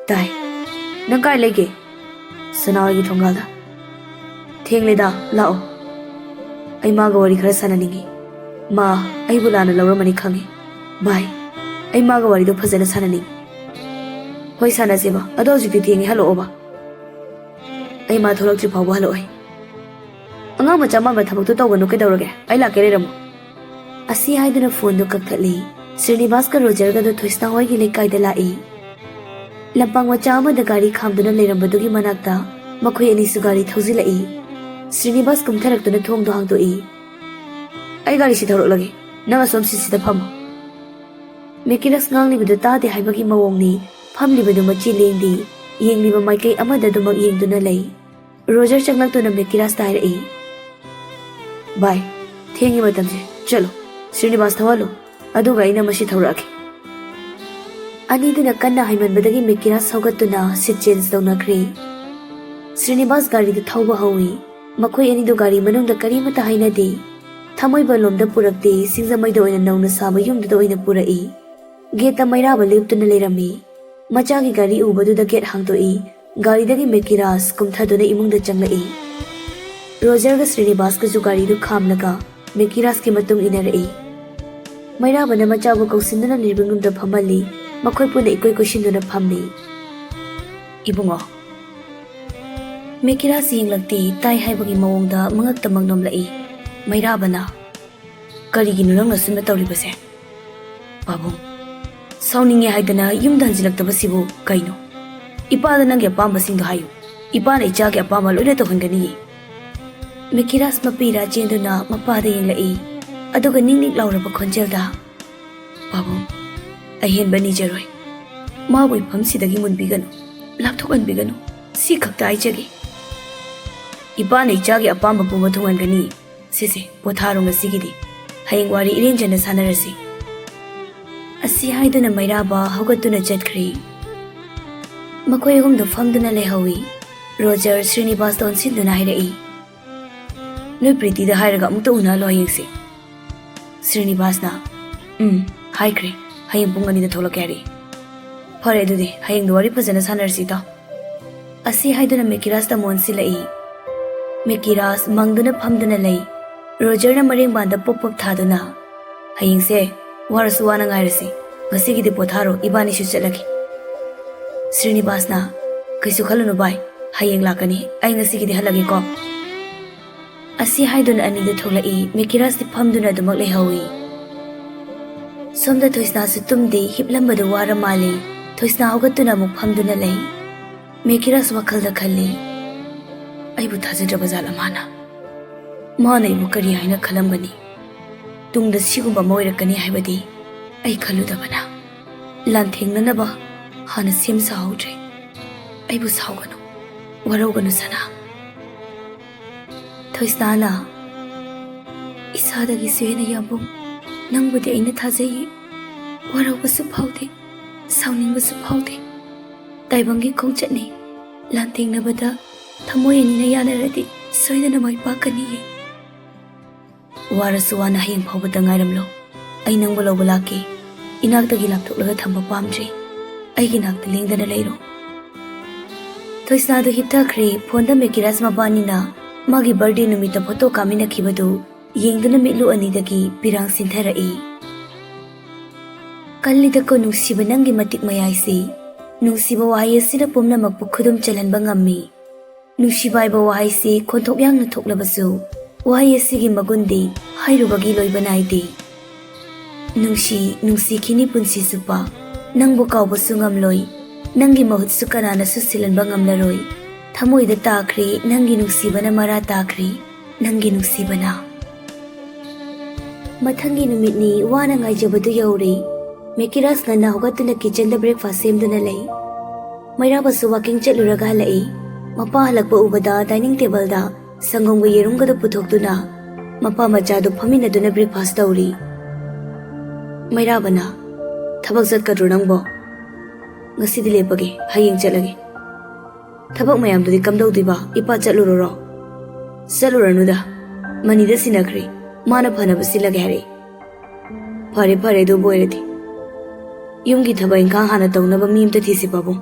"ꯇꯥꯏ꯫ ꯅꯪ ꯀꯥꯏ ꯂꯩꯒꯦ?" "ꯁꯅꯥꯍꯣꯏꯒꯤ ꯊꯣꯡꯒꯥꯜꯗ꯫" "ꯊꯦꯡꯂꯦꯗ, ꯂꯥꯛꯑꯣ꯫ ꯑꯩ ꯃꯥꯒ ꯋꯥꯔꯤ ꯈꯔ ꯁꯥꯟꯅꯅꯤꯡꯉꯤ꯫ ꯃꯥ ꯑꯩꯕꯨ ꯂꯥꯟꯅ ꯂꯧꯔꯝꯃꯅꯤ ꯈꯪꯉꯤ꯫ ꯚꯥꯏ, ꯑꯩ ꯃꯥꯒ ꯋꯥꯔꯤꯗꯣ ꯐꯖꯅ ꯁꯥꯟꯅꯅꯤꯡꯉꯤ꯫" "ꯍꯣꯏ, ꯁꯥꯟꯅꯁꯦꯕ꯫ ꯑꯗꯣ ꯍꯧꯖꯤꯛꯇꯤ ꯊꯦꯡꯉꯦ, ꯍꯜꯂꯛꯑꯣꯕ꯫ ꯑꯩ ꯃꯥ ꯊꯣꯛꯂꯛꯇ꯭ꯔꯤ ꯐꯥꯎꯕ ꯍꯜꯂꯛꯑꯣꯏ꯫" "ꯑꯉꯥꯡ ꯃꯆꯥ ꯃꯥꯟꯕ ꯊꯕꯛꯇꯣ ꯇꯧꯒꯅꯨ, ꯀꯩꯗꯧꯔꯒꯦ? ꯑꯩ ꯂꯥꯛꯀꯦ, ꯂꯩꯔꯝꯃꯣ꯫" ꯑꯁꯤ ꯍꯥꯏꯗꯨꯅ ꯐꯣꯟꯗꯨ ꯀꯛꯊꯠꯂꯤ꯫ ꯁ꯭ꯔꯤꯅꯤꯕꯥꯁꯀ ꯔꯣꯖꯔꯒꯗꯨ ꯊꯣꯏꯁꯅꯥ ꯍꯣꯏꯒꯤ ꯂꯩꯀꯥꯏꯗ ꯂꯥꯛꯏ꯫ ꯂꯝꯄꯥꯛ ꯃꯆꯥ ꯑꯃꯗ ꯒꯥꯔꯤ ꯈꯥꯝꯗꯨꯅ ꯂꯩꯔꯝꯕꯗꯨꯒꯤ ꯃꯅꯥꯛꯇ ꯃꯈꯣꯏ ꯑꯅꯤꯁꯨ ꯒꯥꯔꯤ ꯊꯧꯖꯤꯜꯂꯛꯏ꯫ ꯁ꯭ꯔꯤꯅꯤꯕꯥꯁ ꯀꯨꯝꯊꯔꯛꯇꯨꯅ ꯊꯣꯡꯗꯨ ꯍꯥꯡꯗꯣꯛꯏ꯫ "ꯑꯩ ꯒꯥꯔꯤꯁꯤ ꯊꯧꯔꯛꯂꯒꯦ, ꯅꯪ ꯑꯁꯣꯝ ꯁꯤꯠꯁꯤꯗ ꯐꯝꯃꯣ꯫" ꯃꯦꯀꯤꯔꯁ ꯉꯥꯡꯂꯤꯕꯗꯨ ꯇꯥꯗꯦ ꯍꯥꯏꯕꯒꯤ ꯃꯑꯣꯡꯅꯤ꯫ ꯐꯝꯂꯤꯕꯗꯨ ꯃꯆꯤ ꯂꯦꯡꯗꯦ, ꯌꯦꯡꯂꯤꯕ ꯃꯥꯏꯀꯩ ꯑꯃꯗ ꯑꯗꯨꯃꯛ ꯌꯦꯡꯗꯨꯅ ꯂꯩ꯫ ꯔꯣꯖꯔ ꯆꯪꯂꯛꯇꯨꯅ ꯃꯦꯀꯤꯔꯥꯁꯇ ꯍꯥꯏꯔꯛꯏ, "ꯚꯥꯏ, ꯊꯦꯡꯉꯤ ꯃꯇꯝꯁꯦ, ꯆꯠꯂꯣ, ꯁ꯭ꯔꯤꯅꯤꯕꯥꯁ ꯊꯧꯍꯜꯂꯨ, ꯑꯗꯨꯒ ꯑꯩꯅ ꯃꯁꯤ ꯊꯧꯔꯛꯑꯒꯦ꯫" ꯑꯅꯤꯗꯨꯅ ꯀꯟꯅ ꯍꯥꯏꯃꯟꯕꯗꯒꯤ ꯃꯦꯀꯤꯔꯥꯁ ꯍꯧꯒꯠꯇꯨꯅ ꯁꯤꯠ ꯆꯦꯟꯖ ꯇꯧꯅꯈ꯭ꯔꯦ꯫ ꯁ꯭ꯔꯤꯅꯤꯕꯥꯁ ꯒꯥꯔꯤꯗꯨ ꯊꯧꯕ ꯍꯧꯏ꯫ ꯃꯈꯣꯏ ꯑꯅꯤꯗꯨ ꯒꯥꯔꯤ ꯃꯅꯨꯡꯗ ꯀꯔꯤꯃꯠꯇ ꯍꯥꯏꯅꯗꯦ꯫ ꯊꯥꯡꯃꯩꯕꯟꯂꯣꯝꯗ ꯄꯨꯔꯛꯇꯦ, ꯁꯤꯡꯖꯃꯩꯗ ꯑꯣꯏꯅ ꯅꯧꯅ ꯁꯥꯕ ꯌꯨꯝꯗꯨꯗ ꯑꯣꯏꯅ ꯄꯨꯔꯛꯏ꯫ ꯒꯦꯠꯇ ꯃꯩꯔꯥꯕ ꯂꯦꯞꯇꯨꯅ ꯂꯩꯔꯝꯃꯤ꯫ ꯃꯆꯥꯒꯤ ꯒꯥꯔꯤ ꯎꯕꯗꯨꯗ ꯒꯦꯠ ꯍꯥꯡꯗꯣꯛꯏ꯫ ꯒꯥꯔꯤꯗꯒꯤ ꯃꯦꯀꯤꯔꯥꯁ ꯀꯨꯝꯊꯗꯨꯅ ꯏꯃꯨꯡꯗ ꯆꯪꯂꯛꯏ꯫ ꯔꯣꯖꯔꯒ ꯁ꯭ꯔꯤꯅꯤꯕꯥꯁꯀꯁꯨ ꯒꯥꯔꯤꯗꯨ ꯈꯥꯝꯂꯒ ꯃꯦꯀꯤꯔꯥꯁꯀꯤ ꯃꯇꯨꯡ ꯏꯟꯅꯔꯛꯏ꯫ ꯃꯩꯔꯥꯕꯅ ꯃꯆꯥꯕꯨ ꯀꯧꯁꯤꯟꯗꯨꯅ ꯂꯤꯚꯤꯡ ꯔꯨꯝꯗ ꯐꯝꯍꯜꯂꯤ꯫ ꯃꯈꯣꯏ ꯄꯨꯟꯅ ꯏꯀꯣꯏ ꯀꯣꯏꯁꯤꯟꯗꯨꯅ ꯐꯝꯂꯤ꯫ "ꯏꯕꯨꯡꯉꯣ!" ꯃꯦꯀꯤꯔꯥꯁ ꯌꯦꯡꯂꯛꯇꯦ, ꯇꯥꯏ ꯍꯥꯏꯕꯒꯤ ꯃꯑꯣꯡꯗ ꯃꯉꯛꯇꯃꯛ ꯅꯣꯝꯂꯛꯏ꯫ ꯃꯩꯔꯥꯕꯅ, "ꯀꯔꯤꯒꯤꯅꯣ ꯅꯪꯅ ꯁꯨꯝꯅ ꯇꯧꯔꯤꯕꯁꯦ?" "ꯄꯥꯕꯨꯡ, ꯁꯥꯎꯅꯤꯡꯉꯦ ꯍꯥꯏꯗꯅ ꯌꯨꯝꯗ ꯍꯟꯖꯤꯜꯂꯛꯇꯕꯁꯤꯕꯨ ꯀꯩꯅꯣ? ꯏꯄꯥꯗ ꯅꯪꯒꯤ ꯑꯄꯥꯝꯕꯁꯤꯡꯗꯣ ꯍꯥꯏꯌꯨ꯫ ꯏꯄꯥꯅ ꯏꯆꯥꯒꯤ ꯑꯄꯥꯝꯕ ꯂꯣꯏꯅ ꯇꯧꯍꯟꯒꯅꯤꯌꯦ꯫" ꯃꯦꯀꯤꯔꯥꯁ ꯃꯄꯤꯔꯥ ꯆꯦꯟꯗꯨꯅ ꯃꯄꯥꯗ ꯌꯦꯡꯂꯛꯏ, ꯑꯗꯨꯒ ꯅꯤꯛ ꯅꯤꯛ ꯂꯥꯎꯔꯕ ꯈꯣꯟꯖꯦꯜꯗ, "ꯄꯥꯕꯨꯡ, ꯑꯍꯦꯟꯕ ꯅꯤꯖꯔꯣꯏ꯫ ꯃꯥꯕꯨ ꯏꯐꯝꯁꯤꯗꯒꯤ ꯃꯨꯟꯕꯤꯒꯅꯨ, ꯂꯥꯞꯊꯣꯛꯍꯟꯕꯤꯒꯅꯨ꯫ ꯁꯤ ꯈꯛꯇ ꯍꯥꯏꯖꯒꯦ꯫ ꯏꯄꯥꯅ ꯏꯆꯥꯒꯤ ꯑꯄꯥꯝꯕ ꯄꯨꯝꯕ ꯊꯨꯡꯍꯟꯒꯅꯤ꯫ ꯁꯦ ꯁꯦ, ꯄꯣꯊꯥꯔꯣ ꯉꯁꯤꯒꯤꯗꯤ꯫ ꯍꯌꯦꯡ ꯋꯥꯔꯤ ꯏꯔꯦꯟꯖꯅ ꯁꯥꯟꯅꯔꯁꯤ꯫" ꯑꯁꯤ ꯍꯥꯏꯗꯨꯅ ꯃꯩꯔꯥꯕ ꯍꯧꯒꯠꯇꯨꯅ ꯆꯠꯈ꯭ꯔꯦ꯫ ꯃꯈꯣꯏ ꯑꯍꯨꯝꯗꯨ ꯐꯝꯗꯨꯅ ꯂꯩꯍꯧꯏ꯫ ꯔꯣꯖꯔ ꯁ꯭ꯔꯤꯅꯤꯕꯥꯁꯇ ꯑꯣꯟꯁꯤꯟꯗꯨꯅ ꯍꯥꯏꯔꯛꯏ, "ꯅꯣꯏ ꯄ꯭ꯔꯤꯇꯤꯗ ꯍꯥꯏꯔꯒ ꯑꯃꯨꯛꯇ ꯎꯅꯍꯜꯂꯣ ꯍꯌꯦꯡꯁꯦ꯫" ꯁ꯭ꯔꯤꯅꯤꯕꯥꯁꯅ, "ꯎꯝ, ꯍꯥꯏꯈ꯭ꯔꯦ꯫ ꯍꯌꯦꯡ ꯄꯨꯡ ꯑꯅꯤꯗ ꯊꯣꯛꯂꯛꯀꯦ ꯍꯥꯏꯔꯛꯏ꯫" "ꯐꯔꯦ ꯑꯗꯨꯗꯤ, ꯍꯌꯦꯡꯗꯣ ꯋꯥꯔꯤ ꯐꯖꯅ ꯁꯥꯟꯅꯔꯁꯤ ꯏꯇꯥꯎ꯫" ꯑꯁꯤ ꯍꯥꯏꯗꯨꯅ ꯃꯦꯀꯤꯔꯥꯁꯇ ꯑꯃꯨꯛ ꯑꯣꯟꯁꯤꯜꯂꯛꯏ꯫ ꯃꯦꯀꯤꯔꯥꯁ ꯃꯪꯗꯨꯅ ꯐꯝꯗꯨꯅ ꯂꯩ꯫ ꯔꯣꯖꯔꯅ ꯃꯔꯦꯡꯕꯥꯟꯗ ꯄꯣꯞ ꯄꯣꯞ ꯊꯥꯗꯨꯅ, "ꯍꯌꯦꯡꯁꯦ ꯋꯥꯔꯁꯨ ꯋꯥꯅ ꯉꯥꯏꯔꯁꯤ꯫ ꯉꯁꯤꯒꯤꯗꯤ ꯄꯣꯊꯥꯔꯣ, ꯏꯕꯥꯅꯤꯁꯨ ꯆꯠꯂꯒꯦ꯫" ꯁ꯭ꯔꯤꯅꯤꯕꯥꯁꯅ, "ꯀꯩꯁꯨ ꯈꯜꯂꯨꯅꯨ ꯚꯥꯏ, ꯍꯌꯦꯡ ꯂꯥꯛꯀꯅꯤ꯫ ꯑꯩ ꯉꯁꯤꯒꯤꯗꯤ ꯍꯜꯂꯒꯦꯀꯣ꯫" ꯑꯁꯤ ꯍꯥꯏꯗꯨꯅ ꯑꯅꯤꯗꯨ ꯊꯣꯛꯂꯛꯏ꯫ ꯃꯦꯀꯤꯔꯥꯁꯇꯤ ꯐꯝꯗꯨꯅ ꯑꯗꯨꯃꯛ ꯂꯩꯍꯧꯏ꯫ ꯁꯣꯝꯗ ꯊꯣꯏꯁꯅꯥꯁꯨ ꯇꯨꯝꯗꯦ, ꯍꯤꯞꯂꯝꯕꯗꯨ ꯋꯥꯔ ꯃꯥꯜꯂꯤ꯫ ꯊꯣꯏꯁꯅꯥ ꯍꯧꯒꯠꯇꯨꯅ ꯑꯃꯨꯛ ꯐꯝꯗꯨꯅ ꯂꯩ꯫ ꯃꯦꯀꯤꯔꯥꯁ ꯋꯥꯈꯜꯗ ꯈꯜꯂꯤ, "ꯑꯩꯕꯨ ꯊꯥꯖꯗ꯭ꯔꯕ ꯖꯥꯠꯂ ꯃꯥꯅ? ꯃꯥꯅ ꯑꯩꯕꯨ ꯀꯔꯤ ꯍꯥꯏꯅ ꯈꯜꯂꯝꯒꯅꯤ? ꯇꯨꯡꯗ ꯁꯤꯒꯨꯝꯕ ꯑꯃ ꯑꯣꯏꯔꯛꯀꯅꯤ ꯍꯥꯏꯕꯗꯤ ꯑꯩ ꯈꯜꯂꯨꯗꯕꯅ꯫ ꯂꯥꯟꯊꯦꯡꯅꯅꯕ ꯍꯥꯟꯅ ꯁꯦꯝ ꯁꯥꯍꯧꯗ꯭ꯔꯦ꯫ ꯑꯩꯕꯨ ꯁꯥꯎꯒꯅꯨ, ꯋꯥꯔꯧꯒꯅꯨ ꯁꯅꯥ꯫" ꯊꯣꯏꯁꯅꯥꯅ, "ꯏꯁꯥꯗꯒꯤꯁꯨ ꯍꯦꯟꯅ ꯌꯥꯝꯕꯨꯡ, ꯅꯪꯕꯨꯗꯤ ꯑꯩꯅ ꯊꯥꯖꯩꯌꯦ꯫ ꯋꯥꯔꯧꯕꯁꯨ ꯐꯥꯎꯗꯦ, ꯁꯥꯎꯅꯤꯡꯕꯁꯨ ꯐꯥꯎꯗꯦ꯫ ꯇꯥꯏꯕꯪꯒꯤ ꯈꯣꯡꯆꯠꯅꯤ꯫ ꯂꯥꯟꯊꯦꯡꯅꯕꯗ ꯊꯃꯣꯏ ꯑꯅꯤꯅ ꯌꯥꯅꯔꯗꯤ ꯁꯣꯏꯗꯅ ꯃꯥꯏ ꯄꯥꯛꯀꯅꯤꯌꯦ꯫" "ꯋꯥꯔꯁꯨ ꯋꯥꯅ ꯍꯌꯦꯡ ꯐꯥꯎꯕꯗ ꯉꯥꯏꯔꯝꯂꯣ꯫ ꯑꯩ ꯅꯪꯕꯨ ꯂꯧꯕ ꯂꯥꯛꯀꯦ꯫ ꯏꯅꯥꯛꯇꯒꯤ ꯂꯥꯞꯊꯣꯛꯂꯒ ꯊꯝꯕ ꯄꯥꯝꯗ꯭ꯔꯦ꯫ ꯑꯩꯒꯤ ꯅꯥꯛꯇ ꯂꯦꯡꯗꯅ ꯂꯩꯔꯣ꯫" ꯊꯣꯏꯁꯅꯥꯗꯨ ꯍꯤꯞꯊꯈ꯭ꯔꯦ꯫ ꯐꯣꯟꯗ ꯃꯦꯀꯤꯔꯥꯁ ꯃꯕꯥꯅꯤꯅ ꯃꯥꯒꯤ ꯕꯥꯔꯗꯦ ꯅꯨꯃꯤꯠꯇ ꯐꯣꯇꯣ ꯀꯥꯃꯤꯟꯅꯈꯤꯕꯗꯨ ꯌꯦꯡꯗꯨꯅ ꯃꯤꯠꯂꯨ ꯑꯅꯤꯗꯒꯤ ꯄꯤꯔꯥꯡ ꯁꯤꯟꯊꯔꯛꯏ꯫ ꯀꯜꯂꯤꯗꯀꯣ ꯅꯨꯡꯁꯤꯕ ꯅꯪꯒꯤ ꯃꯇꯤꯛ ꯃꯌꯥꯏꯁꯤ꯫ ꯅꯨꯡꯁꯤꯕ ꯋꯥꯍꯩ ꯑꯁꯤꯅ ꯄꯨꯝꯅꯃꯛꯄꯨ ꯈꯨꯗꯨꯝ ꯆꯜꯍꯟꯕ ꯉꯝꯃꯤ꯫ ꯅꯨꯡꯁꯤꯕ ꯍꯥꯏꯕ ꯋꯥꯍꯩꯁꯤ ꯈꯣꯟꯊꯣꯛ ꯌꯥꯡꯅ ꯊꯣꯛꯂꯕꯁꯨ, ꯋꯥꯍꯩ ꯑꯁꯤꯒꯤ ꯃꯒꯨꯟꯗꯤ ꯍꯥꯏꯔꯨꯕꯒꯤ ꯂꯣꯏꯕ ꯅꯥꯏꯗꯦ꯫ ꯅꯨꯡꯁꯤ, ꯅꯨꯡꯁꯤꯈꯤꯅꯤ ꯄꯨꯟꯁꯤ ꯆꯨꯞꯄ, ꯅꯪꯕꯨ ꯀꯥꯎꯕꯁꯨ ꯉꯝꯂꯣꯏ, ꯅꯪꯒꯤ ꯃꯍꯨꯠꯁꯨ ꯀꯅꯥꯅꯁꯨ ꯁꯤꯜꯍꯟꯕ ꯉꯝꯂꯔꯣꯏ꯫ ꯊꯃꯣꯏꯗ ꯇꯥꯈ꯭ꯔꯦ, ꯅꯪꯒꯤ ꯅꯨꯡꯁꯤꯕꯅ ꯃꯔꯥ ꯇꯥꯈ꯭ꯔꯦ, ꯅꯪꯒꯤ ꯅꯨꯡꯁꯤꯕꯅ꯫ ꯃꯊꯪꯒꯤ ꯅꯨꯃꯤꯠꯅꯤ, ꯋꯥꯅ ꯉꯥꯏꯖꯕꯗꯨ ꯌꯧꯔꯦ꯫ ꯃꯦꯀꯤꯔꯥꯖ ꯉꯟꯅ ꯍꯧꯒꯠꯇꯨꯅ ꯀꯤꯆꯟꯗ ꯕ꯭ꯔꯦꯛꯐꯥꯁ ꯁꯦꯝꯗꯨꯅ ꯂꯩ꯫ ꯃꯩꯔꯥꯕꯁꯨ ꯋꯥꯀꯤꯡ ꯆꯠꯂꯨꯔꯒ ꯍꯜꯂꯛꯏ꯫ ꯃꯄꯥ ꯍꯜꯂꯛꯄ ꯎꯕꯗ ꯗꯥꯏꯅꯤꯡ ꯇꯦꯕꯜꯗ ꯁꯪꯒꯣꯝꯒ ꯌꯦꯔꯨꯝꯒꯗꯨ ꯄꯨꯊꯣꯛꯇꯨꯅ ꯃꯄꯥ ꯃꯆꯥꯗꯨ ꯐꯝꯃꯤꯟꯅꯗꯨꯅ ꯕ꯭ꯔꯦꯛꯐꯥꯁ ꯇꯧꯔꯤ꯫ ꯃꯩꯔꯥꯕꯅ, "ꯊꯕꯛ ꯆꯠꯀꯗ꯭ꯔꯣ ꯅꯪꯕꯣ?" "ꯉꯁꯤꯗꯤ ꯂꯦꯞꯄꯒꯦ, ꯍꯌꯦꯡ ꯆꯠꯂꯒꯦ꯫" "ꯊꯕꯛ ꯃꯌꯥꯝꯗꯨꯗꯤ ꯀꯝꯗꯧꯗꯣꯏꯕ? ꯏꯄꯥ ꯆꯠꯂꯨꯔꯣꯔꯣ?" "ꯆꯠꯂꯨꯔꯅꯨꯗ, ꯃꯅꯤꯗ ꯁꯤꯟꯅꯈ꯭ꯔꯦ, ꯃꯥꯅ ꯐꯅꯕ ꯁꯤꯜꯂꯒꯦ ꯍꯥꯏꯔꯛꯏ꯫" "ꯐꯔꯦ ꯐꯔꯦ, ꯑꯗꯨꯕꯨ ꯑꯣꯏꯔꯗꯤ꯫ ꯌꯨꯝꯒꯤ ꯊꯕꯛ ꯏꯪꯈꯥꯡ ꯍꯥꯟꯅ ꯇꯧꯅꯕ ꯃꯤ ꯑꯝꯇ ꯊꯤꯁꯤ ꯄꯥꯕꯨꯡ꯫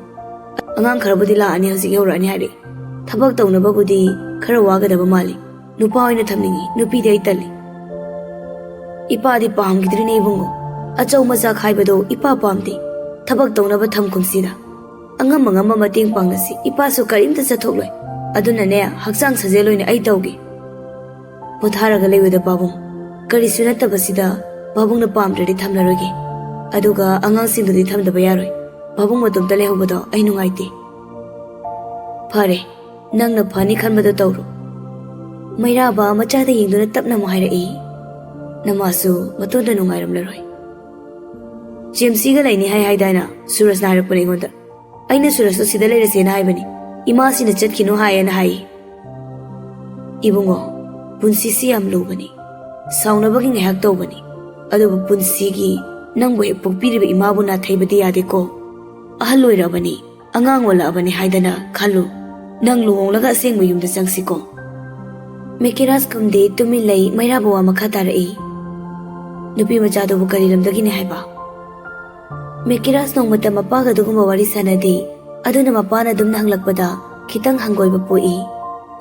ꯑꯉꯥꯡ ꯈꯔꯕꯨꯗꯤ ꯂꯥꯛꯑꯅꯤ, ꯍꯧꯖꯤꯛ ꯌꯧꯔꯛꯑꯅꯤ ꯍꯥꯏꯔꯛꯏ꯫ ꯊꯕꯛ ꯇꯧꯅꯕꯕꯨꯗꯤ ꯈꯔ ꯋꯥꯒꯗꯕ ꯃꯥꯜꯂꯤ꯫ ꯅꯨꯄꯥ ꯑꯣꯏꯅ ꯊꯝꯅꯤꯡꯉꯤ, ꯅꯨꯄꯤꯗꯤ ꯑꯩ ꯇꯜꯂꯤ꯫" "ꯏꯄꯥꯗꯤ ꯄꯥꯝꯈꯤꯗ꯭ꯔꯤꯅꯦ ꯏꯕꯨꯡꯉꯣ꯫ ꯑꯆꯧ ꯃꯆꯥ ꯈꯥꯏꯕꯗꯣ ꯏꯄꯥ ꯄꯥꯝꯗꯦ꯫ ꯊꯕꯛ ꯇꯧꯅꯕ ꯊꯝ ꯀꯨꯝꯁꯤꯗ꯫ ꯑꯉꯝ ꯑꯉꯝꯕ ꯃꯇꯦꯡ ꯄꯥꯡꯅꯁꯤ꯫ ꯏꯄꯥꯁꯨ ꯀꯔꯤꯝꯇ ꯆꯠꯊꯣꯛꯂꯣꯏ꯫ ꯑꯗꯨꯅꯅꯦ, ꯍꯛꯆꯥꯡ ꯁꯥꯖꯦꯜ ꯑꯣꯏꯅ ꯑꯩ ꯇꯧꯒꯦ꯫" "ꯄꯣꯊꯥꯔꯒ ꯂꯩꯌꯨꯗ ꯄꯥꯕꯨꯡ꯫ ꯀꯔꯤꯁꯨ ꯅꯠꯇꯕꯁꯤꯗ ꯄꯥꯕꯨꯡꯅ ꯄꯥꯝꯗ꯭ꯔꯗꯤ ꯊꯝꯂꯔꯣꯏꯒꯦ꯫ ꯑꯗꯨꯒ ꯑꯉꯥꯡꯁꯤꯡꯗꯨꯗꯤ ꯊꯝꯗꯕ ꯌꯥꯔꯣꯏ꯫ ꯄꯥꯕꯨꯡ ꯃꯇꯣꯝꯇ ꯂꯩꯍꯧꯕꯗꯣ ꯑꯩ ꯅꯨꯡꯉꯥꯏꯇꯦ꯫" "ꯐꯔꯦ, ꯅꯪꯅ ꯐꯅꯤ ꯈꯟꯕꯗꯣ ꯇꯧꯔꯣ꯫" ꯃꯩꯔꯥꯕ ꯃꯆꯥꯗ ꯌꯦꯡꯗꯨꯅ ꯇꯞꯅ ꯑꯃꯨꯛ ꯍꯥꯏꯔꯛꯏ, "ꯅꯃꯥꯁꯨ ꯃꯇꯣꯟꯗ ꯅꯨꯡꯉꯥꯏꯔꯝꯂꯔꯣꯏ꯫" "ꯖꯦꯝꯁꯤꯒ ꯂꯩꯅꯤ ꯍꯥꯏ ꯍꯥꯏꯗꯥꯏꯅ?" ꯁꯨꯔꯖꯅ ꯍꯥꯏꯔꯛꯄꯅꯦ ꯑꯩꯉꯣꯟꯗ꯫ "ꯑꯩꯅ ꯁꯨꯔꯖꯇꯣ ꯁꯤꯗ ꯂꯩꯔꯁꯦꯅ ꯍꯥꯏꯕꯅꯤ꯫ ꯏꯃꯥꯁꯤꯅ ꯆꯠꯈꯤꯅꯨ ꯍꯥꯏꯌꯦꯅ ꯍꯥꯏꯌꯦ꯫" "ꯏꯕꯨꯡꯉꯣ, ꯄꯨꯟꯁꯤꯁꯤ ꯌꯥꯝ ꯂꯨꯕꯅꯤ꯫ ꯁꯥꯎꯅꯕꯒꯤ ꯉꯥꯏꯍꯥꯛ ꯇꯧꯕꯅꯤ꯫ ꯑꯗꯨꯕꯨ ꯄꯨꯟꯁꯤꯒꯤ ꯅꯪꯕꯨ ꯍꯦꯛ ꯄꯣꯛꯄꯤꯔꯤꯕ ꯏꯃꯥꯕꯨ ꯅꯥꯊꯩꯕꯗꯤ ꯌꯥꯗꯦꯀꯣ꯫ ꯑꯍꯜ ꯑꯣꯏꯔꯛꯑꯕꯅꯤ, ꯑꯉꯥꯡ ꯑꯣꯜꯂꯛꯑꯕꯅꯤ ꯍꯥꯏꯗꯅ ꯈꯜꯂꯨ꯫ ꯅꯪ ꯂꯨꯍꯣꯡꯂꯒ ꯑꯁꯦꯡꯕ ꯌꯨꯝꯗ ꯆꯪꯁꯤꯀꯣ꯫" ꯃꯦꯀꯤꯔꯥꯖ ꯈꯨꯝꯗꯦ, ꯇꯨꯃꯤꯟ ꯂꯩ꯫ ꯃꯩꯔꯥꯕ ꯋꯥ ꯃꯈꯥ ꯇꯥꯔꯛꯏ, "ꯅꯨꯄꯤ ꯃꯆꯥꯗꯨꯕꯨ ꯀꯔꯤ ꯂꯝꯗꯒꯤꯅꯤ ꯍꯥꯏꯕ?" ꯃꯦꯀꯤꯔꯥꯖ ꯅꯣꯡꯃꯇ ꯃꯄꯥꯒ ꯑꯗꯨꯒꯨꯝꯕ ꯋꯥꯔꯤ ꯁꯥꯟꯅꯗꯦ꯫ ꯑꯗꯨꯅ ꯃꯄꯥꯅ ꯑꯗꯨꯝꯅ ꯍꯪꯂꯛꯄꯗ ꯈꯤꯇꯪ ꯍꯪꯒꯣꯏꯕ ꯄꯣꯛꯏ꯫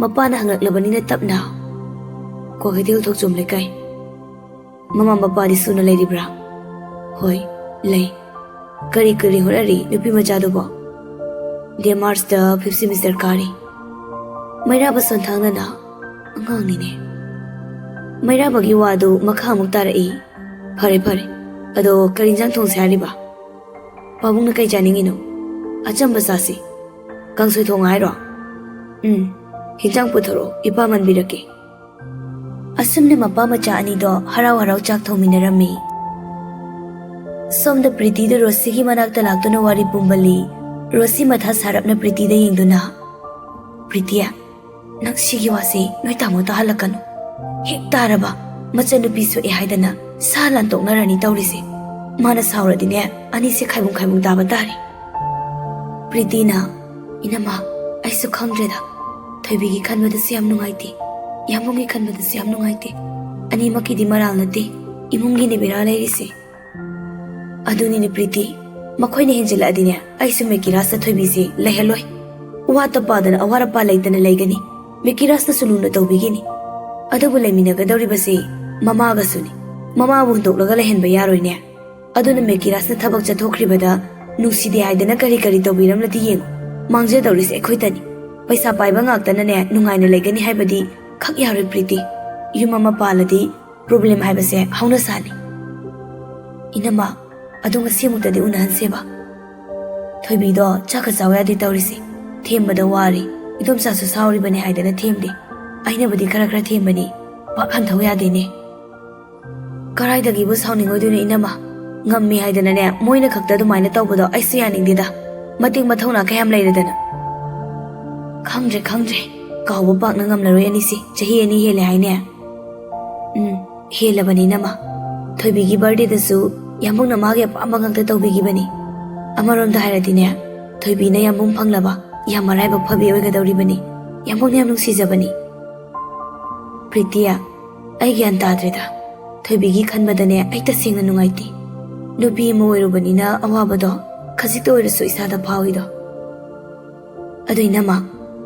ꯃꯄꯥꯅ ꯍꯪꯂꯛꯂꯕꯅꯤꯅ ꯇꯞꯅ, "ꯀ꯭ꯋꯥꯀꯩꯊꯦꯜ ꯊꯣꯛꯆꯣꯝ ꯂꯩꯀꯥꯏ꯫" "ꯃꯃꯥ ꯃꯄꯥꯗꯤ ꯁꯨꯅ ꯂꯩꯔꯤꯕ꯭ꯔꯥ?" "ꯍꯣꯏ꯫" ꯂꯩ꯫ ꯀꯔꯤ ꯀꯔꯤ ꯍꯣꯠꯅꯔꯤ ꯅꯨꯄꯤ ꯃꯆꯥꯗꯨꯕꯣ? ꯗꯦꯃꯥꯔꯁꯇ ꯐꯤꯐ ꯁꯦꯃꯤꯁꯇꯔ ꯀꯥꯔꯤ꯫ ꯃꯩꯔꯥꯕ ꯁꯣꯟꯊꯥꯡꯅꯅ ꯑꯉꯥꯡꯅꯤꯅꯦ꯫ ꯃꯩꯔꯥꯕꯒꯤ ꯋꯥꯗꯨ ꯃꯈꯥ ꯑꯃꯨꯛ ꯇꯥꯔꯛꯏ꯫ ꯐꯔꯦ ꯐꯔꯦ, ꯑꯗꯣ ꯀꯔꯤ ꯏꯟꯖꯥꯡ ꯊꯣꯡꯁꯦ ꯍꯥꯏꯔꯤꯕ? ꯄꯥꯕꯨꯡꯅ ꯀꯩ ꯆꯥꯅꯤꯡꯉꯤꯅꯣ? ꯑꯆꯝꯕ ꯆꯥꯁꯤ꯫ ꯀꯥꯡꯁꯣꯏ ꯊꯣꯡ ꯍꯥꯏꯔꯣ? ꯎꯝ, ꯍꯤꯟꯖꯥꯡ ꯄꯨꯊꯣꯔꯛꯑꯣ, ꯏꯄꯥ ꯃꯟꯕꯤꯔꯛꯀꯦ꯫ ꯑꯁꯨꯝꯅ ꯃꯄꯥ ꯃꯆꯥ ꯑꯅꯤꯗꯣ ꯍꯔꯥꯎ ꯍꯔꯥꯎ ꯆꯥꯛ ꯊꯣꯡꯃꯤꯟꯅꯔꯝꯃꯤ꯫ ꯁꯣꯝꯗ ꯄ꯭ꯔꯤꯇꯤꯗ ꯔꯣꯁꯤꯒꯤ ꯃꯅꯥꯛꯇ ꯂꯥꯛꯇꯨꯅ ꯋꯥꯔꯤ ꯄꯨꯝꯕꯜꯂꯤ꯫ ꯔꯣꯁꯤ ꯃꯊꯥ ꯁꯥꯔꯞꯅ ꯄ꯭ꯔꯤꯇꯤꯗ ꯌꯦꯡꯗꯨꯅ, "ꯄ꯭ꯔꯤꯇꯤ, ꯅꯪ ꯁꯤꯒꯤ ꯋꯥꯁꯦ ꯅꯣꯏ ꯇꯥꯃꯣꯗ ꯍꯜꯂꯛꯀꯅꯨ꯫ ꯍꯦꯛ ꯇꯥꯔꯕ ꯃꯆꯟꯅꯨꯄꯤ ꯁꯣꯛꯑꯦ ꯍꯥꯏꯗꯅ ꯁꯥ ꯂꯥꯟ ꯇꯣꯛꯅꯔꯅꯤ ꯇꯧꯔꯤꯁꯦ꯫ ꯃꯥꯅ ꯁꯥꯎꯔꯗꯤꯅꯦ ꯑꯅꯤꯁꯦ ꯈꯥꯏꯕꯨꯡ ꯈꯥꯏꯕꯨꯡ ꯇꯥꯕ ꯇꯥꯔꯦ꯫" ꯄ꯭ꯔꯤꯇꯤꯅ, "ꯏꯅꯝꯃ, ꯑꯩꯁꯨ ꯈꯪꯗ꯭ꯔꯦꯗ꯫ ꯊꯣꯏꯕꯤꯒꯤ ꯈꯟꯕꯗꯁꯨ ꯌꯥꯝ ꯅꯨꯡꯉꯥꯏꯇꯦ, ꯌꯥꯝꯕꯨꯡꯒꯤ ꯈꯟꯕꯗꯁꯨ ꯌꯥꯝ ꯅꯨꯡꯉꯥꯏꯇꯦ꯫ ꯑꯅꯤꯃꯛꯀꯤꯗꯤ ꯃꯔꯥꯜ ꯅꯠꯇꯦ, ꯏꯃꯨꯡꯒꯤꯅꯦ ꯕꯦꯔꯥ ꯂꯩꯔꯤꯁꯦ꯫" "ꯑꯗꯨꯅꯤꯅꯦ ꯄ꯭ꯔꯤꯇꯤ, ꯃꯈꯣꯏꯅ ꯍꯦꯟꯖꯤꯜꯂꯛꯑꯗꯤꯅꯦ ꯑꯩꯁꯨ ꯃꯦꯀꯤꯔꯥꯖꯇ ꯊꯣꯏꯕꯤꯁꯦ ꯂꯩꯍꯜꯂꯣꯏ꯫ ꯋꯥꯠꯇ ꯄꯥꯗꯅ ꯑꯋꯥꯠ ꯑꯄꯥ ꯂꯩꯇꯅ ꯂꯩꯒꯅꯤ꯫ ꯃꯦꯀꯤꯔꯥꯖꯅꯁꯨ ꯂꯨꯅ ꯇꯧꯕꯤꯒꯅꯤ꯫ ꯑꯗꯨꯕꯨ ꯂꯩꯃꯤꯟꯅꯒꯗꯧꯔꯤꯕꯁꯤ ꯃꯃꯥꯒꯁꯨꯅꯤ꯫ ꯃꯃꯥꯕꯨ ꯍꯨꯟꯗꯣꯛꯂꯒ ꯂꯩꯍꯟꯕ ꯌꯥꯔꯣꯏꯅꯦ꯫ ꯑꯗꯨꯅ ꯃꯦꯀꯤꯔꯥꯖꯅ ꯊꯕꯛ ꯆꯠꯊꯣꯛꯈ꯭ꯔꯤꯕꯗ ꯅꯨꯡꯁꯤꯗꯦ ꯍꯥꯏꯗꯅ ꯀꯔꯤ ꯀꯔꯤ ꯇꯧꯕꯤꯔꯝꯂꯗꯤ ꯌꯦꯡꯉꯨ꯫ ꯃꯥꯡꯖꯗꯧꯔꯤꯁꯦ ꯑꯩꯈꯣꯏꯇꯅꯤ꯫ ꯄꯩꯁꯥ ꯄꯥꯏꯕ ꯉꯥꯛꯇꯅꯅꯦ ꯅꯨꯡꯉꯥꯏꯅ ꯂꯩꯒꯅꯤ ꯍꯥꯏꯕꯗꯤ ꯈꯛ ꯌꯥꯔꯣꯏ ꯄ꯭ꯔꯤꯇꯤ꯫ ꯌꯨꯝ ꯑꯃ ꯄꯥꯜꯂꯗꯤ ꯄ꯭ꯔꯣꯕ꯭ꯂꯦꯝ ꯍꯥꯏꯕꯁꯦ ꯍꯧꯅꯁꯥꯅꯤ꯫" "ꯏꯅꯝꯃ, ꯑꯗꯣ ꯉꯁꯤꯃꯨꯛꯇꯗꯤ ꯎꯅꯍꯟꯁꯦꯕ꯫ ꯊꯣꯏꯕꯤꯗꯣ ꯆꯥꯛꯀ ꯆꯥꯎ ꯌꯥꯗꯦ ꯇꯧꯔꯤꯁꯦ꯫ ꯊꯦꯝꯕꯗ ꯋꯥꯔꯦ꯫ ꯏꯗꯣꯝꯆꯥꯁꯨ ꯁꯥꯎꯔꯤꯕꯅꯦ ꯍꯥꯏꯗꯅ ꯊꯦꯝꯗꯦ꯫ ꯑꯩꯅꯕꯨꯗꯤ ꯈꯔ ꯈꯔ ꯊꯦꯝꯕꯅꯤ, ꯄꯥꯛ ꯍꯟꯊꯧ ꯌꯥꯗꯦꯅꯦ꯫" "ꯀꯔꯥꯏꯗꯒꯤꯕꯨ ꯁꯥꯎꯅꯤꯡꯉꯣꯏꯗꯣꯏꯅꯣ ꯏꯅꯝꯃ? ꯉꯝꯃꯤ ꯍꯥꯏꯗꯅꯅꯦ ꯃꯣꯏꯅ ꯈꯛꯇ ꯑꯗꯨꯃꯥꯏꯅ ꯇꯧꯕꯗꯣ ꯑꯩꯁꯨ ꯌꯥꯅꯤꯡꯗꯦꯗ꯫ ꯃꯇꯤꯛ ꯃꯊꯧꯅꯥ ꯀꯌꯥꯝ ꯂꯩꯔꯗꯅ꯫" "ꯈꯪꯗ꯭ꯔꯦ, ꯈꯪꯗ꯭ꯔꯦ꯫ ꯀꯥꯎꯕ ꯄꯥꯛꯅ ꯉꯝꯂꯔꯣꯏ ꯑꯅꯤꯁꯦ꯫ ꯆꯍꯤ ꯑꯅꯤ ꯍꯦꯜꯂꯦ ꯍꯥꯏꯅꯦ?" "ꯎꯝ, ꯍꯦꯜꯂꯕꯅꯤ ꯏꯅꯝꯃ꯫ ꯊꯣꯏꯕꯤꯒꯤ ꯕꯥꯔꯗꯦꯗꯁꯨ ꯌꯥꯝꯕꯨꯡꯅ ꯃꯥꯒꯤ ꯑꯄꯥꯝꯕ ꯉꯥꯛꯇ ꯇꯧꯕꯤꯈꯤꯕꯅꯤ꯫ ꯑꯃꯔꯣꯝꯗ ꯍꯥꯏꯔꯗꯤꯅꯦ, ꯊꯣꯏꯕꯤꯅ ꯌꯥꯝꯕꯨꯡ ꯐꯪꯂꯕ ꯌꯥꯝ ꯃꯔꯥꯏꯕꯛ ꯐꯕꯤ ꯑꯣꯏꯒꯗꯧꯔꯤꯕꯅꯤ꯫ ꯌꯥꯝꯕꯨꯡꯅ ꯌꯥꯝ ꯅꯨꯡꯁꯤꯖꯕꯅꯤ꯫" "ꯄ꯭ꯔꯤꯇꯤꯌꯥ, ꯑꯩ ꯒ꯭ꯌꯥꯟ ꯇꯥꯗ꯭ꯔꯦꯗ꯫ ꯊꯣꯏꯕꯤꯒꯤ ꯈꯟꯕꯗꯅꯦ ꯑꯩ ꯇꯁꯦꯡꯅ ꯅꯨꯡꯉꯥꯏꯇꯦ꯫ ꯅꯨꯄꯤ ꯑꯃ ꯑꯣꯏꯔꯨꯕꯅꯤꯅ ꯑꯋꯥꯕꯗꯣ ꯈꯖꯤꯛꯇ ꯑꯣꯏꯔꯁꯨ ꯏꯁꯥꯗ ꯐꯥꯎꯏꯗꯣ꯫ ꯑꯗꯨ ꯏꯅꯝꯃ,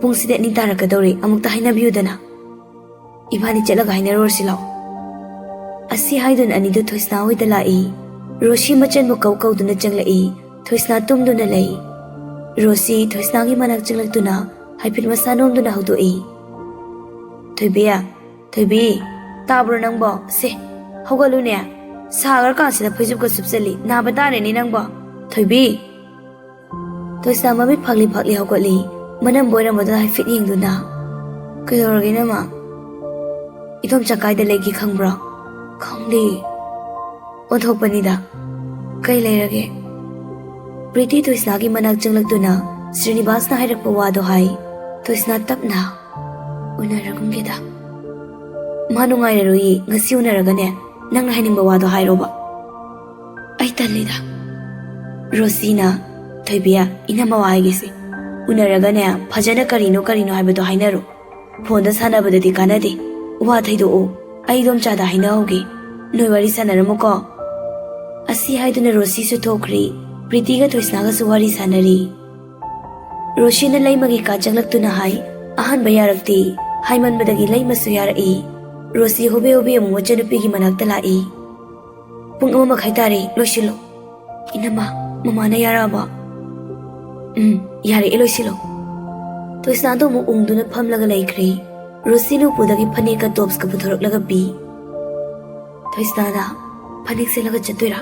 ꯄꯨꯡꯁꯤꯗꯤ ꯑꯅꯤ ꯇꯥꯔꯛꯀꯗꯧꯔꯦ, ꯑꯃꯨꯛꯇ ꯍꯥꯏꯅꯕꯤꯌꯨꯗꯅ꯫ ꯏꯕꯥꯅꯤ ꯆꯠꯂꯒ ꯍꯥꯏꯅꯔꯨꯔꯁꯤ ꯂꯥꯛꯑꯣ꯫" ꯑꯁꯤ ꯍꯥꯏꯗꯨꯅ ꯑꯅꯤꯗꯨ ꯊꯣꯏꯁꯅꯥ ꯍꯣꯏꯗ ꯂꯥꯛꯏ꯫ ꯔꯣꯁꯤ ꯃꯆꯟꯕꯨ ꯀꯧ ꯀꯧꯗꯨꯅ ꯆꯪꯂꯛꯏ꯫ ꯊꯣꯏꯁꯅꯥ ꯇꯨꯝꯗꯨꯅ ꯂꯩ꯫ ꯔꯣꯁꯤ ꯊꯣꯏꯁꯅꯥꯒꯤ ꯃꯅꯥꯛ ꯆꯪꯂꯛꯇꯨꯅ ꯍꯥꯏꯐꯦꯠ ꯃꯁꯥ ꯅꯣꯝꯗꯨꯅ ꯍꯧꯗꯣꯛꯏ꯫ "ꯊꯣꯏꯕꯤ, ꯊꯣꯏꯕꯤ, ꯇꯥꯕ꯭ꯔꯣ ꯅꯪꯕꯣ? ꯁꯦ, ꯍꯧꯒꯠꯂꯨꯅꯦ꯫ ꯁꯥꯈ꯭ꯔꯀꯥꯟꯁꯤꯗ ꯐꯩꯖꯨꯞꯀ ꯁꯨꯞꯆꯜꯂꯤ꯫ ꯅꯥꯕ ꯇꯥꯔꯦꯅꯦ ꯅꯪꯕꯣ꯫ ꯊꯣꯏꯕꯤ!" ꯊꯣꯏꯁꯅꯥ ꯃꯃꯤꯠ ꯐꯥꯛꯂꯤ ꯐꯥꯛꯂꯤ ꯍꯧꯒꯠꯂꯤ꯫ ꯃꯅꯝꯕꯨ ꯑꯣꯏꯔꯝꯕꯗꯨꯗ ꯍꯥꯏꯐꯦꯠ ꯌꯦꯡꯗꯨꯅ, "ꯀꯩꯗꯧꯔꯒꯦ ꯏꯅꯝꯃ? ꯏꯗꯣꯝꯆꯥ ꯀꯥꯏꯗ ꯂꯩꯒꯦ ꯈꯪꯕ꯭ꯔꯣ?" "ꯈꯪꯗꯦ꯫ ꯑꯣꯟꯊꯣꯛꯄꯅꯤꯗ꯫ ꯀꯩ ꯂꯩꯔꯒꯦ?" ꯄ꯭ꯔꯤꯇꯤ ꯊꯣꯏꯁꯅꯥꯒꯤ ꯃꯅꯥꯛ ꯆꯪꯂꯛꯇꯨꯅ ꯁ꯭ꯔꯤꯅꯤꯕꯥꯁꯅ ꯍꯥꯏꯔꯛꯄ ꯋꯥꯗꯣ ꯍꯥꯏ꯫ ꯊꯣꯏꯁꯅꯥ ꯇꯞꯅ, "ꯎꯅꯔꯒꯨꯝꯒꯦꯗ꯫ ꯃꯥ ꯅꯨꯡꯉꯥꯏꯔꯔꯣꯏꯌꯦ, ꯉꯁꯤ ꯎꯅꯔꯒꯅꯦ, ꯅꯪꯅ ꯍꯥꯏꯅꯤꯡꯕ ꯋꯥꯗꯣ ꯍꯥꯏꯔꯣꯕ꯫" "ꯑꯩ ꯇꯜꯂꯤꯗ꯫" ꯔꯣꯁꯤꯅ, "ꯊꯣꯏꯕꯤ, ꯏꯅꯝꯃ ꯋꯥ ꯍꯥꯏꯒꯦꯁꯦ꯫ ꯎꯅꯔꯒꯅꯦ, ꯐꯖꯅ ꯀꯔꯤꯅꯣ ꯀꯔꯤꯅꯣ ꯍꯥꯏꯕꯗꯣ ꯍꯥꯏꯅꯔꯣ꯫ ꯐꯣꯟꯗ ꯁꯥꯟꯅꯕꯗꯗꯤ ꯀꯥꯟꯅꯗꯦ꯫ ꯋꯥ ꯊꯩꯗꯣꯛꯑꯣ꯫ ꯑꯩ ꯏꯗꯣꯝꯆꯥꯗ ꯍꯥꯏꯅꯍꯧꯒꯦ꯫ ꯅꯣꯏ ꯋꯥꯔꯤ ꯁꯥꯟꯅꯔꯝꯃꯨꯀꯣ꯫" ꯑꯁꯤ ꯍꯥꯏꯗꯨꯅ ꯔꯣꯁꯤꯁꯨ ꯊꯣꯛꯈ꯭ꯔꯦ꯫ ꯄ꯭ꯔꯤꯇꯤꯒ ꯊꯣꯏꯁꯅꯥꯒꯁꯨ ꯋꯥꯔꯤ ꯁꯥꯟꯅꯔꯤ꯫ ꯔꯣꯁꯤꯅ ꯂꯩꯃꯒꯤ ꯀꯥ ꯆꯪꯂꯛꯇꯨꯅ ꯍꯥꯏ, "ꯑꯍꯥꯟꯕ ꯌꯥꯔꯛꯇꯦ꯫ ꯍꯥꯏꯃꯟꯕꯗꯒꯤ ꯂꯩꯃꯁꯨ ꯌꯥꯔꯛꯏ꯫" ꯔꯣꯁꯤ ꯍꯣꯕꯦ ꯍꯣꯕꯦ ꯑꯃꯨꯛ ꯃꯆꯟꯅꯨꯄꯤꯒꯤ ꯃꯅꯥꯛꯇ ꯂꯥꯛꯏ꯫ "ꯄꯨꯡ ꯑꯃ ꯃꯈꯥꯏ ꯇꯥꯔꯦ, ꯂꯣꯏꯁꯤꯜꯂꯣ꯫" "ꯏꯅꯝꯃ, ꯃꯃꯥꯅ ꯌꯥꯔꯛꯑꯕꯣ?" "ꯎꯝ, ꯌꯥꯔꯛꯑꯦ, ꯂꯣꯏꯁꯤꯜꯂꯣ꯫" ꯊꯣꯏꯁꯅꯥꯗꯣ ꯑꯃꯨꯛ ꯎꯪꯗꯨꯅ ꯐꯝꯂꯒ ꯂꯩꯈ꯭ꯔꯦ꯫ ꯔꯣꯁꯤꯅ ꯎꯄꯨꯗꯒꯤ ꯐꯅꯦꯛꯀ ꯇꯣꯞꯁꯀ ꯄꯨꯊꯣꯔꯛꯂꯒ ꯄꯤ꯫ ꯊꯣꯏꯁꯅꯥꯅ, "ꯐꯅꯦꯛ ꯁꯦꯠꯂꯒ ꯆꯠꯇꯣꯏꯔꯥ?"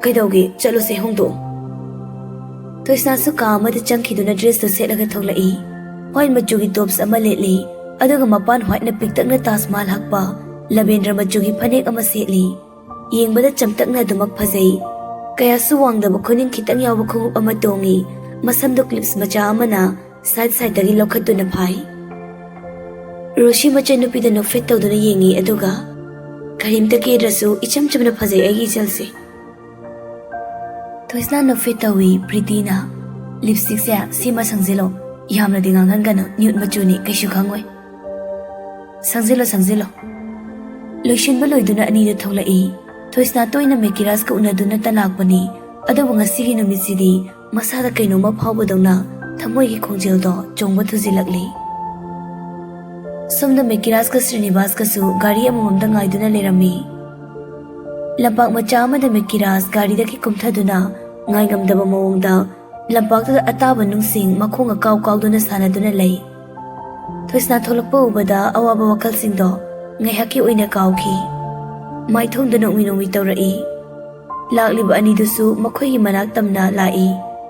"ꯀꯩꯗꯧꯒꯦ? ꯆꯠꯂꯣꯁꯦ, ꯍꯣꯡꯗꯣꯛꯑꯣ꯫" ꯊꯣꯏꯁꯅꯥꯁꯨ ꯀꯥ ꯑꯃꯗ ꯆꯪꯈꯤꯗꯨꯅ ꯗ꯭ꯔꯦꯁꯇꯨ ꯁꯦꯠꯂꯒ ꯊꯣꯛꯂꯛꯏ꯫ ꯋꯥꯏꯠ ꯃꯆꯨꯒꯤ ꯇꯣꯞꯁ ꯑꯃ ꯂꯤꯠꯂꯤ, ꯑꯗꯨꯒ ꯃꯄꯥꯟ ꯋꯥꯏꯠꯅ ꯄꯤꯛꯇꯛꯅ ꯇꯥꯖ ꯃꯍꯜ ꯍꯛꯄ ꯂꯕꯦꯟꯗ꯭ꯔ ꯃꯆꯨꯒꯤ ꯐꯅꯦꯛ ꯑꯃ ꯁꯦꯠꯂꯤ꯫ ꯌꯦꯡꯕꯗ ꯆꯝꯇꯛꯅ ꯑꯗꯨꯃꯛ ꯐꯖꯩ꯫ ꯀꯌꯥꯁꯨ ꯋꯥꯡꯗꯕ, ꯈꯨꯅꯤꯡ ꯈꯤꯇꯪ ꯌꯥꯎꯕ ꯈꯣꯡꯎꯞ ꯑꯃ ꯇꯣꯡꯉꯤ꯫ ꯃꯁꯝꯗꯣ ꯀ꯭ꯂꯤꯞꯁ ꯃꯆꯥ ꯑꯃꯅ ꯁꯥꯏꯗ ꯁꯥꯏꯗꯇꯒꯤ ꯂꯧꯈꯠꯇꯨꯅ ꯐꯥꯏ꯫ ꯔꯣꯁꯤ ꯃꯆꯟꯅꯨꯄꯤꯗ ꯅꯣꯛꯐꯦꯠ ꯇꯧꯗꯨꯅ ꯌꯦꯡꯉꯤ, ꯑꯗꯨꯒ, "ꯀꯔꯤꯝꯇ ꯀꯦꯗ꯭ꯔꯁꯨ ꯏꯆꯝ ꯆꯝꯅ ꯐꯖꯩ ꯑꯩꯒꯤ ꯏꯆꯜꯁꯦ꯫" ꯊꯣꯏꯁꯅꯥ ꯅꯣꯛꯐꯦꯠ ꯇꯧꯏ꯫ ꯄ꯭ꯔꯤꯇꯤꯅ, "ꯂꯤꯞꯁꯇꯤꯛꯁꯦ ꯁꯤꯃ ꯁꯪꯖꯤꯜꯂꯣ, ꯌꯥꯝꯅꯗꯤ ꯉꯥꯡꯍꯟꯒꯅꯨ, ꯅ꯭ꯌꯨꯠ ꯃꯆꯨꯅꯤ, ꯀꯩꯁꯨ ꯈꯪꯉꯣꯏ꯫" "ꯁꯪꯖꯤꯜꯂꯣ, ꯁꯪꯖꯤꯜꯂꯣ꯫" ꯂꯣꯏꯁꯤꯟꯕ ꯂꯣꯏꯗꯨꯅ ꯑꯅꯤꯗꯨ ꯊꯣꯛꯂꯛꯏ꯫ ꯊꯣꯏꯁꯅꯥ ꯇꯣꯏꯅ ꯃꯦꯀꯤꯔꯥꯖꯀ ꯎꯅꯗꯨꯅꯇ ꯂꯥꯛꯄꯅꯤ, ꯑꯗꯨꯕꯨ ꯉꯁꯤꯒꯤ ꯅꯨꯃꯤꯠꯁꯤꯗꯤ ꯃꯁꯥꯗ ꯀꯩꯅꯣꯝꯃ ꯐꯥꯎꯕꯗꯧꯅ ꯊꯃꯣꯏꯒꯤ ꯈꯣꯡꯖꯦꯜꯗꯣ ꯆꯣꯡꯕ ꯊꯨꯖꯤꯜꯂꯛꯂꯤ꯫ ꯁꯣꯝꯗ ꯃꯦꯀꯤꯔꯥꯖꯀ ꯁ꯭ꯔꯤꯅꯤꯕꯥꯁꯀꯁꯨ ꯒꯥꯔꯤ ꯑꯃꯃꯝꯗ ꯉꯥꯏꯗꯨꯅ ꯂꯩꯔꯝꯃꯤ꯫ ꯂꯝꯄꯥꯛ ꯃꯆꯥ ꯑꯃꯗ ꯃꯦꯀꯤꯔꯥꯁ ꯒꯥꯔꯤꯗꯒꯤ ꯀꯨꯝꯊꯗꯨꯅ ꯉꯥꯏꯉꯝꯗꯕ ꯃꯑꯣꯡꯗ ꯂꯝꯄꯥꯛꯇꯨꯗ ꯑꯇꯥꯕ ꯅꯨꯡꯁꯤꯡ ꯃꯈꯣꯡ ꯑꯀꯥꯎ ꯀꯥꯎꯗꯨꯅ ꯁꯥꯟꯅꯗꯨꯅ ꯂꯩ꯫ ꯊꯣꯏꯁꯅꯥ ꯊꯣꯛꯂꯛꯄ ꯎꯕꯗ ꯑꯋꯥꯕ ꯋꯥꯈꯜꯁꯤꯡꯗꯣ ꯉꯥꯏꯍꯥꯛꯀꯤ ꯑꯣꯏꯅ ꯀꯥꯎꯈꯤ꯫ ꯃꯥꯏꯊꯣꯡꯗ ꯅꯣꯛꯃꯤ ꯅꯣꯛꯃꯤ ꯇꯧꯔꯛꯏ꯫ ꯂꯥꯛꯂꯤꯕ ꯑꯅꯤꯗꯨꯁꯨ ꯃꯈꯣꯏꯒꯤ ꯃꯅꯥꯛ ꯇꯝꯅ ꯂꯥꯛꯏ꯫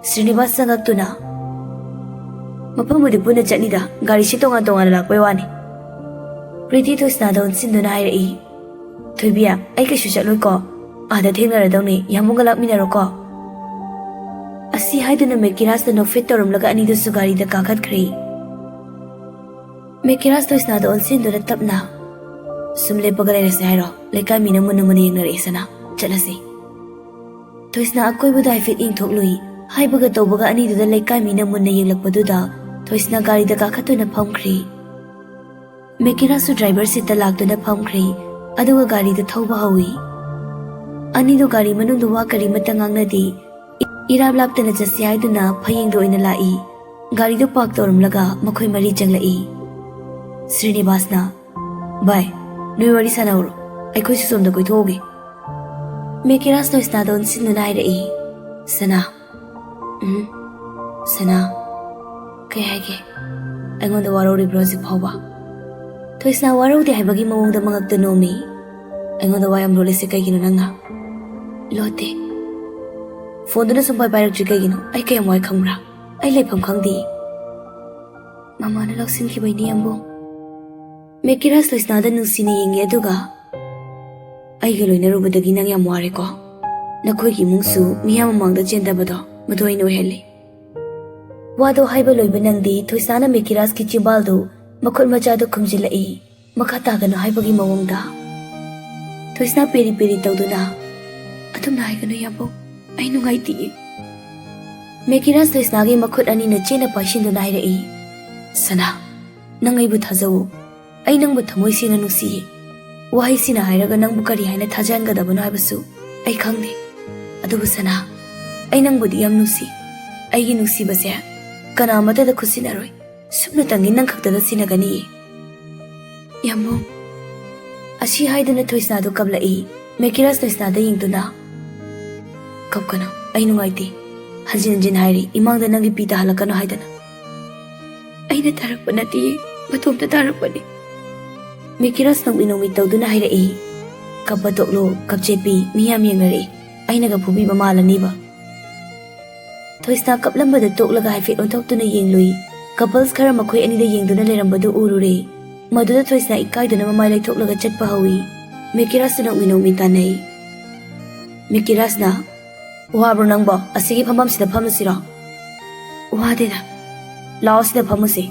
ꯁ꯭ꯔꯤꯅꯤꯕꯥꯁ ꯆꯪꯉꯛꯇꯨꯅ, "ꯃꯐꯝꯕꯨꯗꯤ ꯄꯨꯟꯅ ꯆꯠꯅꯤꯗ, ꯒꯥꯔꯤꯁꯤ ꯇꯣꯉꯥꯟ ꯇꯣꯉꯥꯟꯅ ꯂꯥꯛꯄꯩ ꯋꯥꯅꯤ꯫" ꯄ꯭ꯔꯤꯇꯤ ꯊꯣꯏꯁꯅꯥꯗ ꯑꯣꯟꯁꯤꯟꯗꯨꯅ ꯍꯥꯏꯔꯛꯏ, "ꯊꯣꯏꯕꯤ, ꯑꯩ ꯀꯩꯁꯨ ꯆꯠꯂꯣꯏꯀꯣ꯫ ꯑꯥꯗ ꯊꯦꯡꯅꯔꯗꯧꯅꯤ, ꯌꯥꯝꯕꯨꯡꯒ ꯂꯥꯛꯃꯤꯟꯅꯔꯣꯀꯣ꯫" ꯑꯁꯤ ꯍꯥꯏꯗꯨꯅ ꯃꯦꯀꯤꯔꯥꯁꯇ ꯅꯣꯛꯐꯦꯠ ꯇꯧꯔꯝꯂꯒ ꯑꯅꯤꯗꯨꯁꯨ ꯒꯥꯔꯤꯗ ꯀꯥꯈꯠꯈ꯭ꯔꯦ꯫ ꯃꯦꯀꯤꯔꯥꯁ ꯊꯣꯏꯁꯅꯥꯗ ꯑꯣꯟꯁꯤꯟꯗꯨꯅ ꯇꯞꯅ, "ꯁꯨꯝ ꯂꯦꯞꯄꯒ ꯂꯩꯔꯁꯦ ꯍꯥꯏꯔꯣ? ꯂꯩꯀꯥꯏ ꯃꯤꯅ ꯃꯨꯟꯅ ꯃꯨꯟꯅ ꯌꯦꯡꯅꯔꯛꯏꯁꯅ꯫ ꯆꯠꯂꯁꯤ꯫" ꯊꯣꯏꯁꯅꯥ ꯑꯀꯣꯏꯕꯗ ꯍꯥꯏꯐꯦꯠ ꯌꯦꯡꯊꯣꯛꯂꯨꯏ꯫ ꯍꯥꯏꯕꯒ ꯇꯧꯕꯒ ꯑꯅꯤꯗꯨꯗ ꯂꯩꯀꯥꯏ ꯃꯤꯅ ꯃꯨꯟꯅ ꯌꯦꯡꯂꯛꯄꯗꯨꯗ ꯊꯣꯏꯁꯅꯥ ꯒꯥꯔꯤꯗ ꯀꯥꯈꯠꯇꯨꯅ ꯐꯝꯈ꯭ꯔꯦ꯫ ꯃꯦꯀꯤꯔꯥꯁꯁꯨ ꯗ꯭ꯔꯥꯏꯚꯔ ꯁꯤꯠꯇ ꯂꯥꯛꯇꯨꯅ ꯐꯝꯈ꯭ꯔꯦ꯫ ꯑꯗꯨꯒ ꯒꯥꯔꯤꯗꯨ ꯊꯧꯕ ꯍꯧꯏ꯫ ꯑꯅꯤꯗꯨ ꯒꯥꯔꯤ ꯃꯅꯨꯡꯗ ꯋꯥ ꯀꯔꯤꯃꯠꯇ ꯉꯥꯡꯅꯗꯦ꯫ ꯏ-, ꯏꯔꯥꯞ ꯂꯥꯞꯇꯅ ꯆꯠꯁꯤ ꯍꯥꯏꯗꯨꯅ ꯐꯌꯦꯡꯗ ꯑꯣꯏꯅ ꯂꯥꯛꯏ꯫ ꯒꯥꯔꯤꯗꯨ ꯄꯥꯔꯛ ꯇꯧꯔꯝꯂꯒ ꯃꯈꯣꯏ ꯃꯔꯤ ꯆꯪꯂꯛꯏ꯫ ꯁ꯭ꯔꯤꯅꯤꯕꯥꯁꯅ, "ꯚꯥꯏ, ꯅꯣꯏ ꯋꯥꯔꯤ ꯁꯥꯟꯅꯍꯧꯔꯣ, ꯑꯩꯈꯣꯏꯁꯨ ꯁꯣꯝꯗ ꯀꯣꯏꯊꯣꯛꯎꯒꯦ꯫" ꯃꯦꯀꯤꯔꯥꯁ ꯊꯣꯏꯁꯅꯥꯗ ꯑꯣꯟꯁꯤꯟꯗꯨꯅ ꯍꯥꯏꯔꯛꯏ, "ꯁꯅꯥ꯫" "ꯎꯝ, ꯁꯅꯥ, ꯀꯩ ꯍꯥꯏꯒꯦ? ꯑꯩꯉꯣꯟꯗ ꯋꯥꯔꯧꯔꯤꯕ꯭ꯔꯣ ꯍꯧꯖꯤꯛ ꯐꯥꯎꯕ?" ꯊꯣꯏꯁꯅꯥ ꯋꯥꯔꯧꯗꯦ ꯍꯥꯏꯕꯒꯤ ꯃꯑꯣꯡꯗ ꯃꯉꯛꯇ ꯅꯣꯝꯃꯤ꯫ "ꯑꯩꯉꯣꯟꯗ ꯋꯥ ꯌꯥꯝ ꯂꯣꯠꯂꯤꯁꯦ ꯀꯩꯒꯤꯅꯣ ꯅꯪꯅ?" "ꯂꯣꯠꯇꯦ꯫" "ꯐꯣꯟꯗꯨꯅ ꯁꯨꯡꯄꯥꯏ ꯄꯥꯏꯔꯛꯇ꯭ꯔꯤ ꯀꯩꯒꯤꯅꯣ? ꯑꯩ ꯀꯌꯥꯝ ꯋꯥꯏ ꯈꯪꯕ꯭ꯔꯥ? ꯑꯩ ꯂꯩꯐꯝ ꯈꯪꯗꯦ꯫" "ꯃꯃꯥꯅ ꯂꯧꯁꯤꯟꯈꯤꯕꯩꯅꯦ, ꯌꯥꯝꯕꯨꯡ꯫" ꯃꯦꯀꯤꯔꯥꯁ ꯊꯣꯏꯁꯅꯥꯗ ꯅꯨꯡꯁꯤꯅ ꯌꯦꯡꯉꯤ, ꯑꯗꯨꯒ, "ꯑꯩꯒ ꯂꯣꯏꯅꯔꯨꯕꯗꯒꯤ ꯅꯪ ꯌꯥꯝ ꯋꯥꯔꯦꯀꯣ꯫ ꯅꯈꯣꯏꯒꯤ ꯏꯃꯨꯡꯁꯨ ꯃꯤꯌꯥꯝ ꯃꯃꯥꯡꯗ ꯆꯦꯟꯗꯕꯗꯣ ꯃꯗꯨ ꯑꯩꯅ ꯑꯣꯏꯍꯜꯂꯤ꯫" ꯋꯥꯗꯣ ꯍꯥꯏꯕ ꯂꯣꯏꯕ ꯅꯪꯗꯦ, ꯊꯣꯏꯁꯅꯥꯅ ꯃꯦꯀꯤꯔꯥꯁꯀꯤ ꯆꯤꯝꯕꯥꯜꯗꯨ ꯃꯈꯨꯠ ꯃꯆꯥꯗꯨ ꯈꯨꯝꯖꯤꯜꯂꯛꯏ, ꯃꯈꯥ ꯇꯥꯒꯅꯨ ꯍꯥꯏꯕꯒꯤ ꯃꯑꯣꯡꯗ꯫ ꯊꯣꯏꯁꯅꯥ ꯄꯦꯔꯤ ꯄꯦꯔꯤ ꯇꯧꯗꯨꯅ, "ꯑꯗꯨꯝꯅ ꯍꯥꯏꯒꯅꯨ ꯌꯥꯝꯕꯨꯡ, ꯑꯩ ꯅꯨꯡꯉꯥꯏꯇꯤꯌꯦ꯫" ꯃꯦꯀꯤꯔꯥꯁ ꯊꯣꯏꯁꯅꯥꯒꯤ ꯃꯈꯨꯠ ꯑꯅꯤꯅ ꯆꯦꯠꯅ ꯄꯥꯏꯁꯤꯟꯗꯨꯅ ꯍꯥꯏꯔꯛꯏ, "ꯁꯅꯥ, ꯅꯪ ꯑꯩꯕꯨ ꯊꯥꯖꯧ꯫ ꯑꯩ ꯅꯪꯕꯨ ꯊꯃꯣꯏ ꯁꯦꯡꯅ ꯅꯨꯡꯁꯤꯌꯦ꯫ ꯋꯥꯍꯩꯁꯤꯅ ꯍꯥꯏꯔꯒ ꯅꯪꯕꯨ ꯀꯔꯤ ꯍꯥꯏꯅ ꯊꯥꯖꯍꯟꯒꯗꯕꯅꯣ ꯍꯥꯏꯕꯁꯨ ꯑꯩ ꯈꯪꯗꯦ꯫ ꯑꯗꯨꯕꯨ ꯁꯅꯥ, ꯑꯩ ꯅꯪꯕꯨꯗꯤ ꯌꯥꯝ ꯅꯨꯡꯁꯤ꯫ ꯑꯩꯒꯤ ꯅꯨꯡꯁꯤꯕꯁꯦ ꯀꯅꯥ ꯑꯃꯠꯇꯗ ꯈꯨꯠꯁꯤꯟꯅꯔꯣꯏ꯫ ꯁꯨꯞꯅꯇꯪꯒꯤ ꯅꯪ ꯈꯛꯇꯗ ꯁꯤꯟꯅꯒꯅꯤꯌꯦ, ꯌꯥꯝꯕꯨꯡ꯫" ꯑꯁꯤ ꯍꯥꯏꯗꯨꯅ ꯊꯣꯏꯁꯅꯥꯗꯨ ꯀꯞꯂꯛꯏ꯫ ꯃꯦꯀꯤꯔꯥꯁ ꯇꯣꯏꯁꯅꯥꯗ ꯌꯦꯡꯗꯨꯅ, "ꯀꯞꯀꯅꯨ, ꯑꯩ ꯅꯨꯡꯉꯥꯏꯇꯦ꯫ ꯍꯟꯖꯤꯟ ꯍꯟꯖꯤꯟ ꯍꯥꯏꯔꯤ, ꯏꯃꯥꯡꯗ ꯅꯪꯒꯤ ꯄꯤ ꯇꯥꯍꯜꯂꯛꯀꯅꯨ ꯍꯥꯏꯗꯅ꯫" "ꯑꯩꯅ ꯇꯥꯔꯛꯄ ꯅꯠꯇꯦ, ꯃꯇꯣꯝꯇ ꯇꯥꯔꯛꯄꯅꯤ꯫" ꯃꯦꯀꯤꯔꯥꯁ ꯅꯣꯛꯃꯤ ꯅꯣꯛꯃꯤ ꯇꯧꯗꯨꯅ ꯍꯥꯏꯔꯛꯏ, "ꯀꯞꯄ ꯇꯣꯛꯂꯣ, ꯀꯞꯆꯦꯠꯄꯤ, ꯃꯤ ꯌꯥꯝ ꯌꯦꯡꯅꯔꯛꯏ, ꯑꯩꯅꯒ ꯐꯨꯕꯤꯕ ꯃꯥꯜꯂꯅꯤꯕ꯫" ꯊꯣꯏꯁꯅꯥ ꯀꯞꯂꯝꯕꯗ ꯇꯣꯛꯂꯒ ꯍꯥꯏꯐꯦꯠ ꯑꯣꯟꯊꯣꯛꯇꯨꯅ ꯌꯦꯡꯂꯨꯏ꯫ Couples ꯈꯔ ꯃꯈꯣꯏ ꯑꯅꯤꯗ ꯌꯦꯡꯗꯨꯅ ꯂꯩꯔꯝꯕꯗꯨ ꯎꯔꯨꯔꯦ꯫ ꯃꯗꯨꯗ ꯊꯣꯏꯁꯅꯥ ꯏꯀꯥꯏꯗꯨꯅ ꯃꯃꯥꯏ ꯂꯩꯊꯣꯛꯂꯒ ꯆꯠꯄ ꯍꯧꯏ꯫ ꯃꯦꯀꯤꯔꯥꯁꯁꯨ ꯅꯣꯛꯃꯤ ꯅꯣꯛꯃꯤ ꯇꯥꯟꯅꯩ꯫ ꯃꯦꯀꯤꯔꯥꯁꯅ, "ꯋꯥꯕ꯭ꯔꯣ ꯅꯪꯕꯣ? ꯑꯁꯤꯒꯤ ꯐꯝꯐꯝꯁꯤꯗ ꯐꯝꯂꯨꯁꯤꯔꯣ?" "ꯋꯥꯗꯦꯗ, ꯂꯥꯛꯑꯣ ꯁꯤꯗ ꯐꯝꯃꯨꯁꯤ꯫"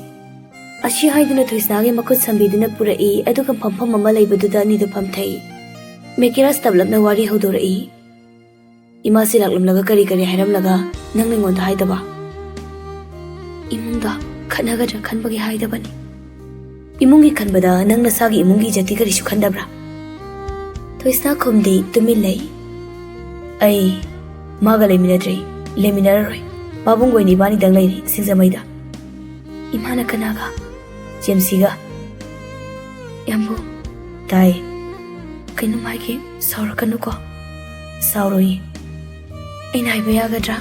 ꯑꯁꯤ ꯍꯥꯏꯗꯨꯅ ꯊꯣꯏꯁꯅꯥꯒꯤ ꯃꯈꯨꯠ ꯁꯝꯕꯤꯗꯨꯅ ꯄꯨꯔꯛꯏ, ꯑꯗꯨꯒ ꯐꯝꯐꯝ ꯑꯃ ꯂꯩꯕꯗꯨꯗ ꯑꯅꯤꯗꯨ ꯐꯝꯊꯩ꯫ ꯃꯦꯀꯤꯔꯥꯁ ꯇꯞꯂꯞꯅ ꯋꯥꯔꯤ ꯍꯧꯗꯣꯔꯛꯏ꯫ "ꯏꯃꯥꯁꯤ ꯂꯥꯛꯂꯝꯂꯒ ꯀꯔꯤ ꯀꯔꯤ ꯍꯥꯏꯔꯝꯂꯒ ꯅꯪꯅ ꯑꯩꯉꯣꯟꯗ ꯍꯥꯏꯗꯕ?" "ꯏꯃꯨꯡꯗ ꯈꯠꯅꯒꯗ꯭ꯔꯥ ꯈꯟꯕꯒꯤ ꯍꯥꯏꯗꯕꯅꯤ꯫" "ꯏꯃꯨꯡꯒꯤ ꯈꯟꯕꯗ ꯅꯪ ꯅꯁꯥꯒꯤ ꯏꯃꯨꯡꯒꯤ ꯏꯖꯠꯇꯤ ꯀꯔꯤꯁꯨ ꯈꯟꯗꯕ꯭ꯔꯥ?" ꯊꯣꯏꯁꯅꯥ ꯈꯨꯝꯗꯦ, ꯇꯨꯃꯤꯟ ꯂꯩ꯫ "ꯑꯩ ꯃꯥꯒ ꯂꯩꯃꯤꯟꯅꯗ꯭ꯔꯦ, ꯂꯩꯃꯤꯟꯅꯔꯔꯣꯏ꯫ ꯄꯥꯕꯨꯡꯒ ꯑꯣꯏꯅ ꯏꯕꯥꯅꯤꯗꯪ ꯂꯩꯔꯦ ꯁꯤꯡꯖꯃꯩꯗ꯫" "ꯏꯃꯥꯅ ꯀꯅꯥꯒ?" "ꯖꯦꯝꯁꯤꯒ꯫" "ꯌꯥꯝꯕꯨꯡ꯫" "ꯇꯥꯏ꯫" "ꯀꯩꯅꯣꯝ ꯍꯥꯏꯒꯦ, ꯁꯥꯎꯔꯛꯀꯅꯨꯀꯣ꯫" "ꯁꯥꯎꯔꯣꯏꯌꯦ꯫" "ꯑꯩꯅ ꯍꯥꯏꯕ ꯌꯥꯒꯗ꯭ꯔꯥ?"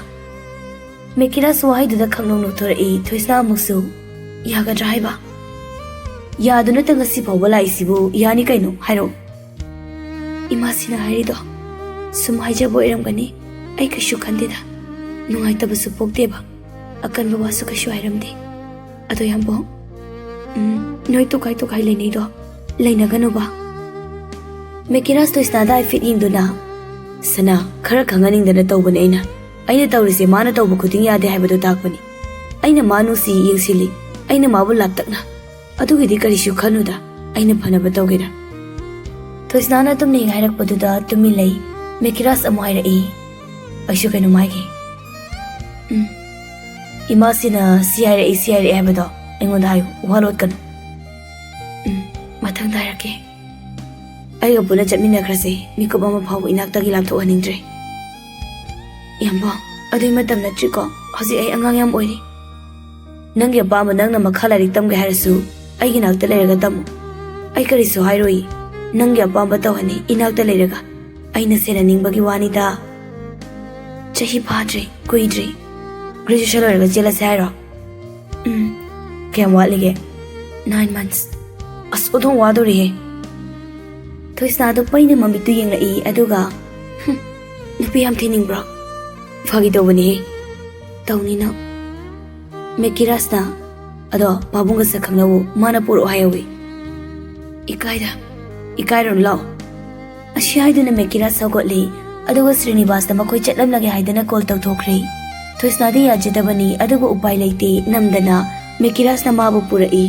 ꯃꯦꯀꯤꯔꯥꯁ ꯋꯥꯍꯩꯗꯨꯗ ꯈꯪꯅꯣꯛ ꯅꯣꯛꯊꯣꯔꯛꯏ꯫ ꯊꯣꯏꯁꯅꯥ ꯑꯃꯨꯛꯁꯨ, "ꯌꯥꯒꯗ꯭ꯔꯥ ꯍꯥꯏꯕ?" "ꯌꯥꯗꯨꯅꯇ ꯉꯁꯤ ꯐꯥꯎꯕ ꯂꯥꯛꯏꯁꯤꯕꯨ ꯌꯥꯅꯤ ꯀꯩꯅꯣ, ꯍꯥꯏꯔꯛꯑꯣ꯫" "ꯏꯃꯥꯁꯤꯅ ꯍꯥꯏꯔꯤꯗꯣ ꯁꯨꯝ ꯍꯥꯏꯖꯕ ꯑꯣꯏꯔꯝꯒꯅꯤ, ꯑꯩ ꯀꯩꯁꯨ ꯈꯟꯗꯦꯗ꯫ ꯅꯨꯡꯉꯥꯏꯇꯕꯁꯨ ꯄꯣꯛꯇꯦꯕ, ꯑꯀꯟꯕ ꯋꯥꯁꯨ ꯀꯩꯁꯨ ꯍꯥꯏꯔꯝꯗꯦ꯫ ꯑꯗꯣ ꯌꯥꯝꯕꯨꯡ, ꯎꯝ, ꯅꯣꯏ ꯇꯣꯈꯥꯏ ꯇꯣꯈꯥꯏ ꯂꯩꯅꯩꯗꯣ ꯂꯩꯅꯒꯅꯨꯕ꯫" ꯃꯦꯀꯤꯔꯥꯁ ꯊꯣꯏꯁꯅꯥꯗ ꯍꯥꯏꯐꯦꯠ ꯌꯦꯡꯗꯨꯅ, "ꯁꯅꯥ, ꯈꯔ ꯈꯪꯍꯟꯅꯤꯡꯗꯅ ꯇꯧꯕꯅꯦ ꯑꯩꯅ꯫ ꯑꯩꯅ ꯇꯧꯔꯤꯁꯦ ꯃꯥꯅ ꯇꯧꯕ ꯈꯨꯗꯤꯡ ꯌꯥꯗꯦ ꯍꯥꯏꯕꯗꯣ ꯇꯥꯛꯄꯅꯤ꯫ ꯑꯩꯅ ꯃꯥ ꯅꯨꯡꯁꯤ, ꯌꯦꯡꯁꯤꯜꯂꯤ꯫ ꯑꯩꯅ ꯃꯥꯕꯨ ꯂꯥꯞꯇꯛꯅ꯫ ꯑꯗꯨꯒꯤꯗꯤ ꯀꯔꯤꯁꯨ ꯈꯟꯅꯨꯗ, ꯑꯩꯅ ꯐꯅꯕ ꯇꯧꯒꯦꯗ꯫" ꯊꯣꯏꯁꯅꯥꯅ ꯑꯗꯨꯝꯅ ꯍꯦꯛ ꯍꯥꯏꯔꯛꯄꯗꯨꯗ ꯇꯨꯃꯤꯟ ꯂꯩ꯫ ꯃꯦꯀꯤꯔꯥꯁ ꯑꯃꯨꯛ ꯍꯥꯏꯔꯛꯏ, "ꯑꯩꯁꯨ ꯀꯩꯅꯣꯝ ꯍꯥꯏꯒꯦ꯫" "ꯎꯝ꯫" "ꯏꯃꯥꯁꯤꯅ ꯁꯤ ꯍꯥꯏꯔꯛꯏ, ꯁꯤ ꯍꯥꯏꯔꯛꯏ ꯍꯥꯏꯕꯗꯣ ꯑꯩꯉꯣꯟꯗ ꯍꯥꯏꯌꯨ, ꯋꯥ ꯂꯣꯠꯀꯅꯨ꯫" "ꯎꯝ, ꯃꯊꯪꯗ ꯍꯥꯏꯔꯛꯀꯦ꯫" "ꯑꯩꯒ ꯄꯨꯟꯅ ꯆꯠꯃꯤꯟꯅꯈ꯭ꯔꯁꯦ, ꯃꯤꯀꯨꯞ ꯑꯃ ꯐꯥꯎꯕ ꯏꯅꯥꯛꯇꯒꯤ ꯂꯥꯞꯊꯣꯛꯍꯟꯅꯤꯡꯗ꯭ꯔꯦ꯫" "ꯌꯥꯝꯕꯣ, ꯑꯗꯨꯏ ꯃꯇꯝ ꯅꯠꯇ꯭ꯔꯤꯀꯣ, ꯍꯧꯖꯤꯛ ꯑꯩ ꯑꯉꯥꯡ ꯌꯥꯝ ꯑꯣꯏꯔꯤ꯫ ꯅꯪꯒꯤ ꯑꯄꯥꯝꯕ, ꯅꯪꯅ ꯃꯈꯥ ꯂꯥꯏꯔꯤꯛ ꯇꯝꯒꯦ ꯍꯥꯏꯔꯁꯨ ꯑꯩꯒꯤ ꯅꯥꯛꯇ ꯂꯩꯔꯒ ꯇꯝꯃꯨ꯫ ꯑꯩ ꯀꯔꯤꯁꯨ ꯍꯥꯏꯔꯣꯏ, ꯅꯪꯒꯤ ꯑꯄꯥꯝꯕ ꯇꯧꯍꯟꯅꯤ ꯏꯅꯥꯛꯇ ꯂꯩꯔꯒ꯫ ꯑꯩꯅ ꯁꯦꯟꯅꯅꯤꯡꯕꯒꯤ ꯋꯥꯅꯤꯗ꯫ ꯆꯍꯤ ꯐꯥꯗ꯭ꯔꯤ, ꯀꯨꯏꯗ꯭ꯔꯤ꯫ Graduation ꯂꯣꯏꯔꯒ ꯆꯦꯜꯂꯁꯦ ꯍꯥꯏꯔꯣ? ꯎꯝ꯫ ꯀꯌꯥꯝ ꯋꯥꯠꯂꯤꯒꯦ? Nine months꯫ ꯑꯁ, ꯑꯣꯟꯊꯣꯛ ꯋꯥꯗꯣꯔꯤꯍꯦ꯫ ꯊꯣꯏꯁꯅꯥꯗꯣ ꯄꯩꯅ ꯃꯃꯤꯠꯇꯨ ꯌꯦꯡꯂꯛꯏ, ꯑꯗꯨꯒ, "ꯍꯨꯝ, ꯅꯨꯄꯤ ꯌꯥꯝ ꯊꯤꯅꯤꯡꯕ꯭ꯔꯣ? ꯐꯥꯒꯤ ꯇꯧꯕꯅꯤꯍꯦ꯫ ꯇꯧꯅꯤꯅ꯫ ꯃꯦꯀꯤꯔꯥꯁꯅ, ꯑꯗꯣ ꯄꯥꯕꯨꯡꯒ ꯁꯛ ꯈꯪꯅꯧ, ꯃꯥꯅ ꯄꯨꯔꯛꯑꯣ ꯍꯥꯏꯍꯧꯋꯤ꯫ ꯏꯀꯥꯏꯗ, ꯏꯀꯥꯏꯔꯨꯅꯨ, ꯂꯥꯛꯑꯣ꯫" ꯑꯁꯤ ꯍꯥꯏꯗꯨꯅ ꯃꯦꯀꯤꯔꯥꯁ ꯍꯧꯒꯠꯂꯤ, ꯑꯗꯨꯒ ꯁ꯭ꯔꯤꯅꯤꯕꯥꯁꯇ ꯃꯈꯣꯏ ꯆꯠꯂꯝꯂꯒꯦ ꯍꯥꯏꯗꯅ call ꯇꯧꯊꯣꯛꯈ꯭ꯔꯦ꯫ ꯊꯣꯏꯁꯅꯥꯗꯤ ꯌꯥꯖꯗꯕꯅꯤ, ꯑꯗꯨꯕꯨ ꯎꯄꯥꯏ ꯂꯩꯇꯦ, ꯅꯝꯗꯅ ꯃꯦꯀꯤꯔꯥꯁꯅ ꯃꯥꯕꯨ ꯄꯨꯔꯛꯏ꯫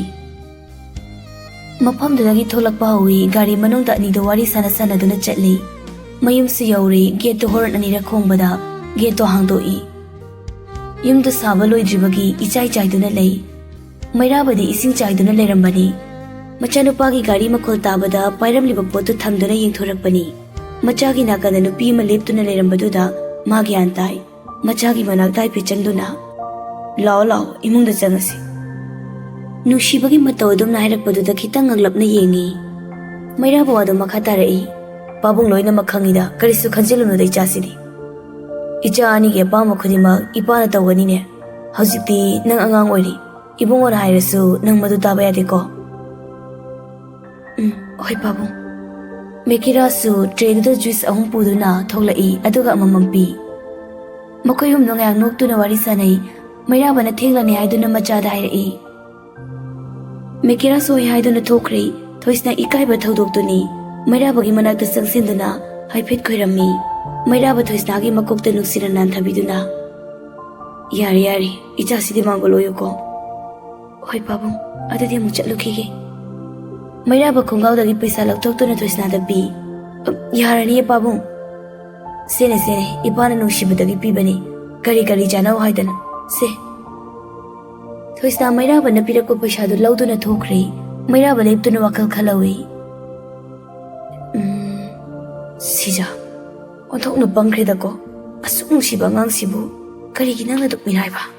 ꯃꯐꯝꯗꯨꯗꯒꯤ ꯊꯣꯛꯂꯛꯄ ꯍꯧꯏ꯫ ꯒꯥꯔꯤ ꯃꯅꯨꯡꯗ ꯑꯅꯤꯗꯨ ꯋꯥꯔꯤ ꯁꯥꯟꯅ ꯁꯥꯟꯅꯗꯨꯅ ꯆꯠꯂꯤ꯫ ꯃꯌꯨꯝꯁꯨ ꯌꯧꯔꯦ꯫ Gateꯇꯨ horn ꯑꯅꯤꯔꯛ ꯈꯣꯡꯕꯗ gateꯇꯨ ꯍꯥꯡꯗꯣꯛꯏ꯫ ꯌꯨꯝꯗꯨ ꯁꯥꯕ ꯂꯣꯏꯗ꯭ꯔꯤꯕꯒꯤ ꯏꯆꯥꯏ ꯆꯥꯏꯗꯨꯅ ꯂꯩ꯫ ꯃꯩꯔꯥꯕꯗꯤ ꯏꯁꯤꯡ ꯆꯥꯏꯗꯨꯅ ꯂꯩꯔꯝꯕꯅꯤ꯫ ꯃꯆꯥꯅꯨꯄꯥꯒꯤ ꯒꯥꯔꯤ ꯃꯈꯣꯜ ꯇꯥꯕꯗ ꯄꯥꯏꯔꯝꯂꯤꯕ ꯄꯣꯠꯇꯨ ꯊꯝꯗꯨꯅ ꯌꯦꯡꯊꯣꯔꯛꯄꯅꯤ꯫ ꯃꯆꯥꯒꯤ ꯅꯥꯀꯟꯗ ꯅꯨꯄꯤ ꯑꯃ ꯂꯦꯞꯇꯨꯅ ꯂꯩꯔꯝꯕꯗꯨꯗ ꯃꯥ ꯒ꯭ꯌꯥꯟ ꯇꯥꯏ꯫ ꯃꯆꯥꯒꯤ ꯃꯅꯥꯛꯇ ꯍꯥꯏꯐꯦꯠ ꯆꯪꯗꯨꯅ, "ꯂꯥꯛꯑꯣ, ꯂꯥꯛꯑꯣ, ꯏꯃꯨꯡꯗ ꯆꯪꯉꯁꯤ꯫" ꯅꯨꯡꯁꯤꯕꯒꯤ ꯃꯇꯧ ꯑꯗꯨꯝꯅ ꯍꯥꯏꯔꯛꯄꯗꯨꯗ ꯈꯤꯇꯪ ꯉꯛꯂꯞꯅ ꯌꯦꯡꯉꯤ꯫ ꯃꯩꯔꯥꯕ ꯋꯥꯗꯣ ꯃꯈꯥ ꯇꯥꯔꯛꯏ꯫ "ꯄꯥꯕꯨꯡ ꯂꯣꯏꯅꯃꯛ ꯈꯪꯉꯤꯗ, ꯀꯔꯤꯁꯨ ꯈꯟꯖꯤꯜꯂꯨꯅꯨꯗ ꯏꯆꯥꯁꯤꯗꯤ꯫ ꯏꯆꯥ ꯑꯅꯤꯒꯤ ꯑꯄꯥꯝꯕ ꯈꯨꯗꯤꯡꯃꯛ ꯏꯄꯥꯅ ꯇꯧꯒꯅꯤꯅꯦ꯫ ꯍꯧꯖꯤꯛꯇꯤ ꯅꯪ ꯑꯉꯥꯡ ꯑꯣꯏꯔꯤ꯫ ꯏꯕꯨꯡꯉꯣꯅ ꯍꯥꯏꯔꯁꯨ ꯅꯪ ꯃꯗꯨ ꯇꯥꯕ ꯌꯥꯗꯦꯀꯣ?" "ꯎꯝ, ꯍꯣꯏ ꯄꯥꯕꯨꯡ꯫" ꯃꯦꯀꯤꯔꯥꯁꯨ tray ꯗꯨꯗ juice ꯑꯍꯨꯝ ꯄꯨꯗꯨꯅ ꯊꯣꯛꯂꯛꯏ, ꯑꯗꯨꯒ ꯑꯃꯃꯝ ꯄꯤ꯫ ꯃꯈꯣꯏ ꯑꯍꯨꯝꯗꯣ ꯉꯥꯏꯍꯥꯛ ꯅꯣꯛꯇꯨꯅ ꯋꯥꯔꯤ ꯁꯥꯟꯅꯩ꯫ ꯃꯩꯔꯥꯕꯅ ꯊꯦꯡꯂꯅꯤ ꯍꯥꯏꯗꯨꯅ ꯃꯆꯥꯗ ꯍꯥꯏꯔꯛꯏ꯫ ꯃꯦꯀꯤꯔꯥꯁ ꯍꯣꯏ ꯍꯥꯏꯗꯨꯅ ꯊꯣꯛꯈ꯭ꯔꯦ꯫ ꯊꯣꯏꯁꯅꯥ ꯏꯀꯥꯏꯕ ꯊꯧꯗꯣꯛꯇꯨꯅꯤ꯫ ꯃꯩꯔꯥꯕꯒꯤ ꯃꯅꯥꯛꯇ ꯆꯪꯁꯤꯟꯗꯨꯅ ꯍꯥꯏꯐꯦꯠ ꯈꯣꯏꯔꯝꯃꯤ꯫ ꯃꯩꯔꯥꯕ ꯊꯣꯏꯁꯅꯥꯒꯤ ꯃꯀꯣꯛꯇ ꯅꯨꯡꯁꯤꯅ ꯅꯥꯟꯊꯕꯤꯗꯨꯅ, "ꯌꯥꯔꯦ, ꯌꯥꯔꯦ, ꯏꯆꯥꯁꯤꯗꯤ ꯃꯥꯡꯒꯣꯜ ꯑꯣꯏꯌꯨꯀꯣ꯫" "ꯍꯣꯏ ꯄꯥꯕꯨꯡ, ꯑꯗꯨꯗꯤ ꯑꯃꯨꯛ ꯆꯠꯂꯨꯈꯤꯒꯦ꯫" ꯃꯩꯔꯥꯕ ꯈꯣꯡꯒꯥꯎꯗꯒꯤ ꯄꯩꯁꯥ ꯂꯧꯊꯣꯛꯇꯨꯅ ꯊꯣꯏꯁꯅꯥꯗ ꯄꯤ꯫ "ꯑ, ꯌꯥꯔꯅꯤꯌꯦ ꯄꯥꯕꯨꯡ꯫" "ꯁꯦꯅꯦ, ꯁꯦꯅꯦ, ꯏꯄꯥꯅ ꯅꯨꯡꯁꯤꯕꯗꯒꯤ ꯄꯤꯕꯅꯤ꯫ ꯀꯔꯤ ꯀꯔꯤ ꯆꯥꯅꯧ ꯍꯥꯏꯗꯅ꯫ ꯁꯦ꯫" ꯊꯣꯏꯁꯅꯥ ꯃꯩꯔꯥꯕꯅ ꯄꯤꯔꯛꯄ ꯄꯩꯁꯥꯗꯨ ꯂꯧꯗꯨꯅ ꯊꯣꯛꯈ꯭ꯔꯦ꯫ ꯃꯩꯔꯥꯕ ꯂꯦꯞꯇꯨꯅ ꯋꯥꯈꯜ ꯈꯜꯍꯧꯏ꯫ "ꯎꯝ, ꯁꯤꯖ, ꯑꯣꯟꯊꯣꯛꯅ ꯄꯪꯈ꯭ꯔꯦꯗꯀꯣ꯫ ꯑꯁꯨꯛ ꯅꯨꯡꯁꯤꯕ ꯑꯉꯥꯡꯁꯤꯕꯨ ꯀꯔꯤꯒꯤ ꯅꯪꯅ ꯑꯗꯨꯛ ꯃꯤꯔꯥꯏꯕ?"